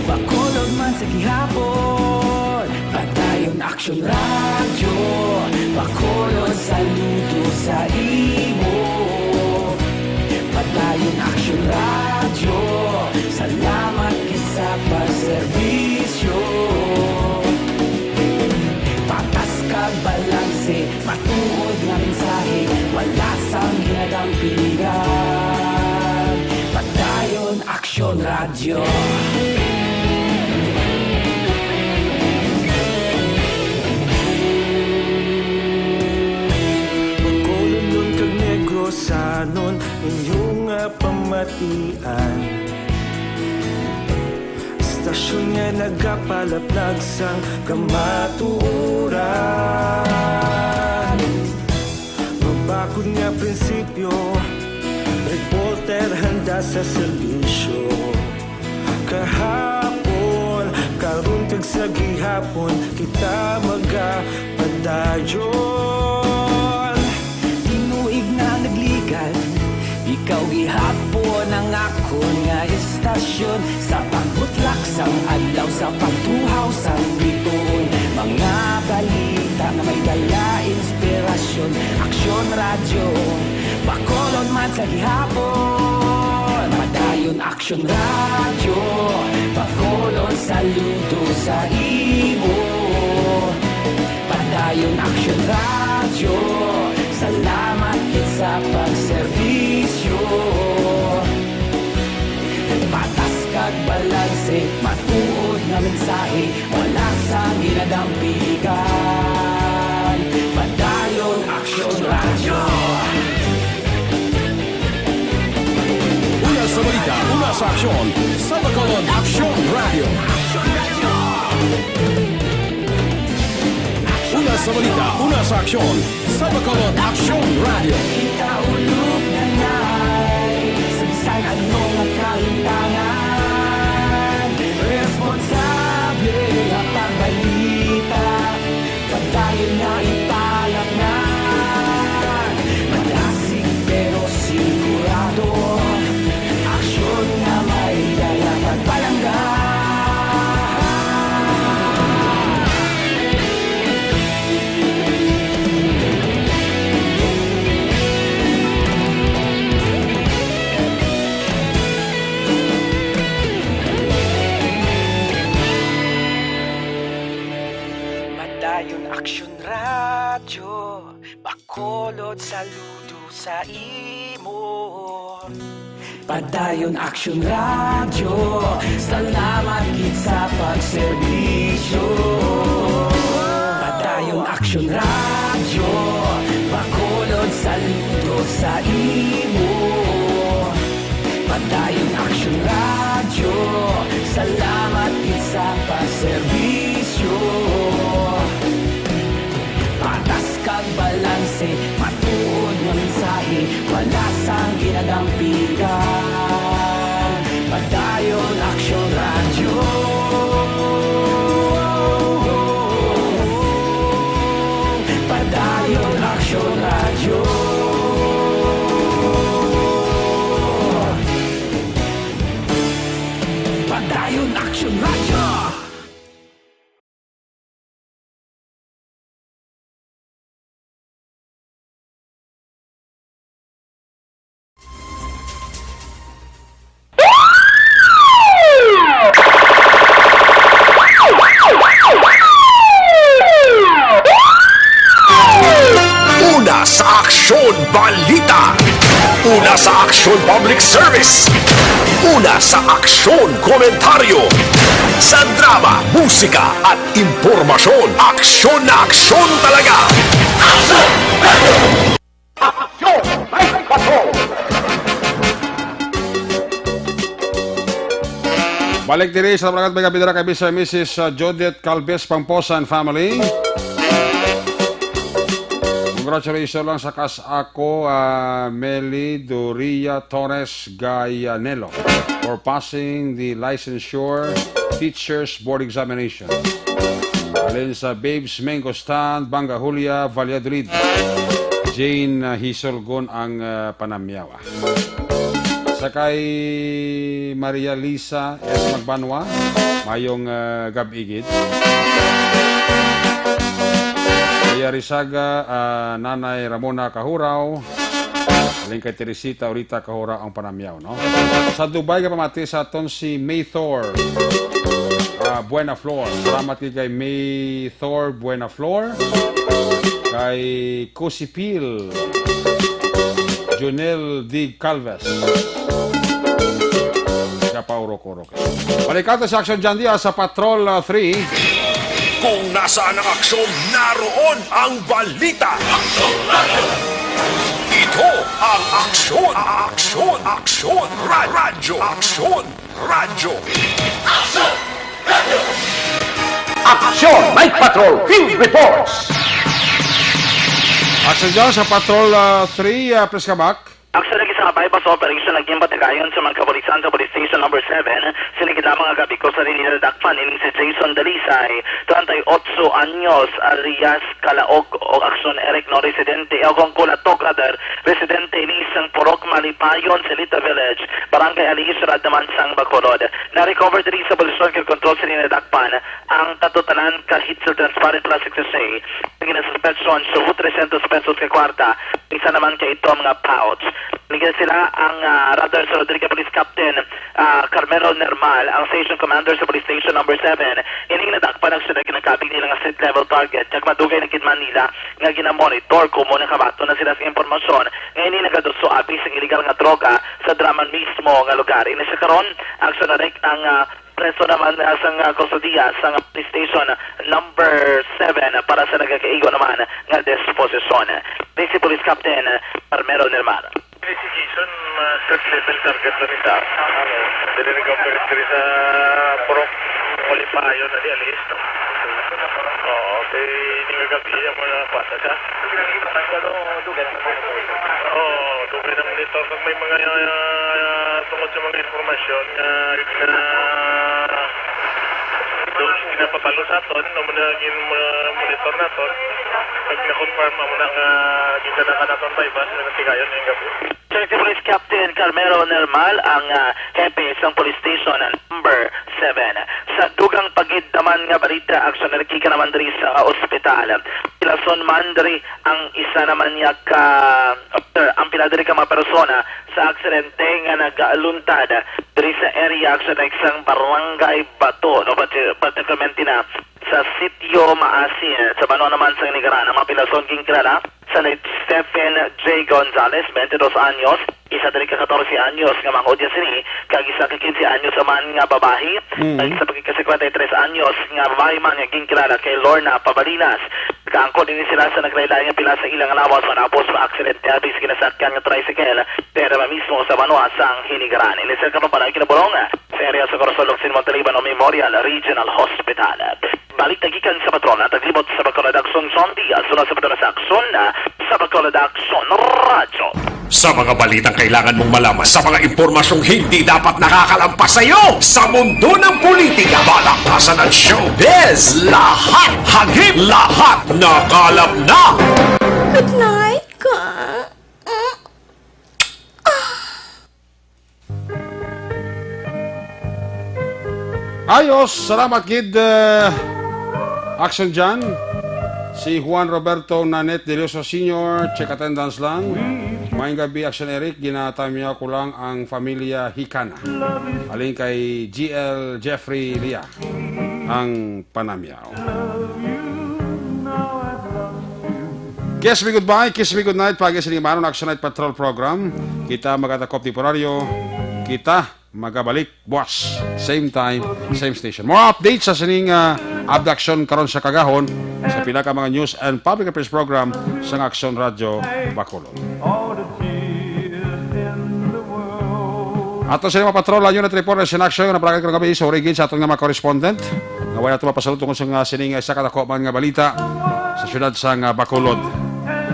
Bacolod man sa gihapon. Padayon Aksyon Radyo, Bacolod, saludo sa imo. Padayon Aksyon Radyo, salamat gid sa pagserbisyo. Patas kag balanse, matuod nga mensahe, wala sang ginadampigan. Padayon Aksyon Radyo. Bacolodnon kag Negrosanon, inyo nga pamatian. Istasyon nga nagapalaplag sang kamatuoran. Mabakod nga prinsipyo, reporter handa sa serbisyo. Kahapon, karon kag sa gihapon, kita magapadayon. Tinuig na nagligan, ikaw gihapon ang akon nga istasyon. Sa pagbutlak sang adlaw, sa pagtuhaw sang bituon, mga balita nga may dala inspirasyon. Aksyon Radyo, Bacolod man sa gihapon. Padayon Aksyon Radyo, Bacolod, saludo sa imo. Padayon Aksyon Radyo, salamat gid sa pagserbisyo. Patas kag balanse, matuod nga mensahe, wala sang ginadampigan. Padayon Aksyon Radyo. Una sa balita, una sa aksyon, sa Bacolod Aksyon Radyo. Una sa balita, una sa aksyon, sa Bacolod Aksyon Radyo. Kita ulog na nay, sa bisan ano nga kalimtangan, responsable nga pagbalita, padayon na ipalapnan. Madasig pero sigurado, aksyon nga may dala pagpalangga. Padayon Aksyon Radyo, Bacolod, saludo sa imo. Padayon Aksyon Radyo, salamat gid sa pagserbisyo. Padayon Aksyon Radyo, Bacolod, saludo sa imo. Padayon Aksyon Radyo, salamat gid sa pagserbisyo. Patas kag balanse, matuod nga mensahe, wala sang ginadampigan. Padayon Aksyon Radyo. Padayon Aksyon Radyo. Padayon Aksyon Radyo. Una sa Aksyon Balita. Una sa Aksyon Public Service. Una sa Aksyon Komentaryo. Sa drama, musika at impormasyon. Aksyon na aksyon talaga. Aksyon! May Patrol! Balik diri sa Barangay Vega Bidara kay Mister and Missus, uh, Judith Calves Pamposa and family. Congratulations lang sa kas-, ako, ah, Meli Doria Torres Gayanelo for passing the licensure teacher's board examination. Alin sa Babes Mango Stand, Banga Julia, Valladolid. Jane, ah, Hisolgon ang, ah, panamyaw. Sa kay Maria Lisa S. Magbanwa, mayong, ah, gab-i gid. Maria Rizaga, ah, Nanay Ramona Kahuraw, alin kay Teresita Orita Kahuraw ang panamyaw, no? Sa Dubai, nga pamati sa aton si Maythor, ah, Buena Flor. Salamat kay, kay Maythor Buena Flor, kay Kusipil, Junel D. Calves. Siya pa urok-urok. Balikan ta sa Aksyon Jandia sa Patrol, ah, three. Kung nasaan ang aksyon, naroon ang balita. Ito ang Aksyon, Aksyon, Aksyon, Ra-, Radyo, Aksyon, Radyo. Aksyon! Night Patrol Field Reports! Aksyon dyan sa Patrol, ah, three, ah, Pres Kabak. Actually, sa Baybaso Operation, naging patigayon sa mga kapulisan sa Police Station Number Seven, sini gid lamang nga gabi ko sa Rinila Dakpan, ining si Jason Dalisay, treinta y ocho anyos, alias Kalaog, o Aksyon Eric, no, residente, o kung Kulatok, rather, residente ni sang Purok Malipayon, Silita Village, Barangay Alihis, Radamansang, Bacolod. Na-recover diri sa Police Circle Control sa Rinila Dakpan ang katutunan ka heat-sealed transparent plastic sachet, ginasuspetsyon sa three hundred pesos ka kwarta, isa naman ka itom nga pouch. Nigil sila ang, ah, radar sa Rodriguez Police Captain, ah, Carmelo Nermal, ang Station Commander sa Police Station Number Seven. Ining nadakpan ang sila ginakabig nila nga street level target, kag madugay na gid man nila nga ginamonitor. Kumo nakabaton na sila sa impormasyon nga ini nagaduso abi sa illegal nga droga sa dira man mismo nga lugar. Ini sa karon, aksyon na rin ang, ah, preso naman, ah, sang, ah, kustodiya sang Police Station Number Seven para sa nagakaigo naman nga disposisyon. Ni si Police Captain Carmelo Nermal. Ni si Jason, ah, street level target na rin ta. Dili nag-operate diri sa Purok Malipayon na di alis, no? Oo, kay hindi nga gabi ang mga bata siya. Ano, dugay na. Oo, dugay na monitor. Kag may mga, ah, tungod sa mga impormasyon nga, nga, do-, ginapabalo sa aton, no, muna gin-, ma-, monitor naton. Kag na-confirm, amo na nga, gitanakan naton by bus, nga natigayon ngayong gabi. Sir, si Police Captain Carmelo Nermal ang, ah, hepe sang Police Station Number Seven. Sa dugang pa gid naman nga balita, aksyon na nagkika naman diri sa ospital. Pilason man diri ang isa naman niya ka, ang pila diri ka mga persona sa aksidente nga nagaluntad diri sa area, aksyon na sang Barangay Bato, no, parti-, particularmente na Sa sitio Maasin, sa banwa naman sang Hinigaran, ang mga pilason ginkilala sa late Stephen J. Gonzalez, twenty dos anyos, isa diri ka katorse anyos nga manghod niya sini, kag isa ka quince anyos man nga babayi, Mm. kag isa pa ka cincuenta y tres anyos nga babayi man nga ginkilala kay Lorna Pabalinas. Nakaangkon ini sila sa naglain-lain nga pilason sa ilang lawas matapos maaksidente ang ginasakyan nga tricycle, pero mismo sa banwa sang Hinigaran. Ini sila karon pala ginabulong sa area sa Corazon Locsin Montalban o Memorial Regional Hospital. Balita gikan sa patrol, taglibot sa Bacolod Aksyon, John Diaz, una sa patrol sa Aksyon, sa Bacolod Aksyon Radyo. Sa mga balitang kailangan mong malaman, sa mga impormasyong hindi dapat nakakalampas sa iyo, sa mundo ng politika, balaktasan at showbiz, lahat hagip, lahat nakalap na. Good night, ka. Ayos, salamat gid, eh, Action Jan. Si Juan Roberto Nanet de Leosa Senior, check attendance lang. Maayong gabi, Action Eric. Ginatamyaw ko lang ang pamilya Hikana. Halin kay G L Jeffrey Lia ang panamyaw. Kiss me goodbye, kiss me goodnight, pagi sining Manon Action Night Patrol Program. Kita magatakop temporaryo, kita magabalik buwas. Same time, same station. More updates sa sining, ah, abduction karon sa Cagajon sa pila ka mga news and public affairs program sang Action Radyo Bacolod. Ato sila mapatrol ang unit report sa Action nga napalagay karong gabi. Sorry gid sa aton nga mga correspondent nga wala nato mapasaluton sa nga sining isa ka dako man nga balita sa siyudad sang, ah, Bacolod.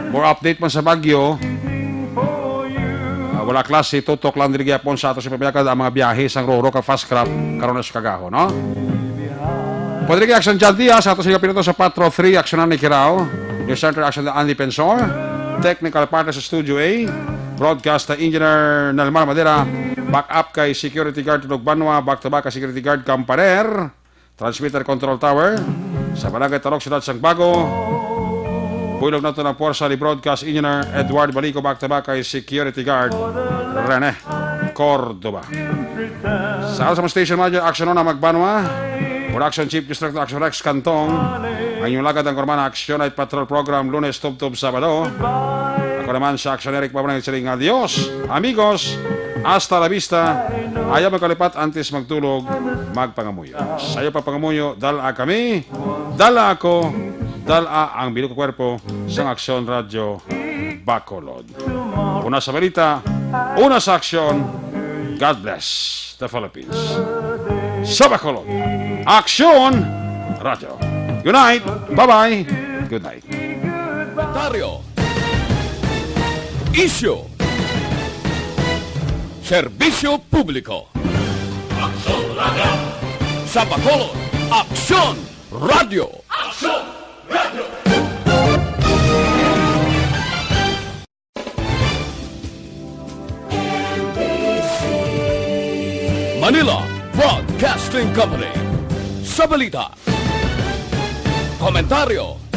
More update man sa Baguio. Ah, wala klase, tutok lang diri gyapon sa ato sa pamilya ang mga biyahe sang Roro kag Fast Craft karon sa Cagajon, no? Pwede kay Action John Diaz, ato sa piloto sa Patro three, Action ni Kirao. News Center Action Andy Pensor. Technical partner sa Studio A. Broadcast Engineer Nelmar Madera. Backup kay Security Guard Tulog Banwa. Back to back kay Security Guard Kamparer. Transmitter Control Tower. Sa Barangay Tarok, Siyudad sang Bago. Buylog nato ang puwersa ni Broadcast Engineer Edward Balico. Back to back kay Security Guard Rene Cordoba. Sa ato sa station manager, Action Ona Magbanwa. Production Chief District Action Rex Cantong. Ang inyong lagad ang Kurman Action Night Patrol Program, Lunes tubtob Sabado. Ako naman sa Action Eric Pabunay, siling, "Adios, amigos. Hasta la vista." Ayaw magkalipat antes magtulog, magpangamuyo. Sa iyo pagpangamuyo, dala kami, dala ako, dala ang bilog nga kwerpo sang Action Radyo Bacolod. Una sa balita, una sa aksyon. God bless the Philippines. Sa Bacolod, Aksyon Radyo. Good night. Bye-bye. Good night. Komentaryo. Isyu. Serbisyo publiko. Aksyon Radyo. Sa Bacolod, Aksyon Radyo. Aksyon Radyo. Manila Broadcasting Company. Sa balita, komentaryo,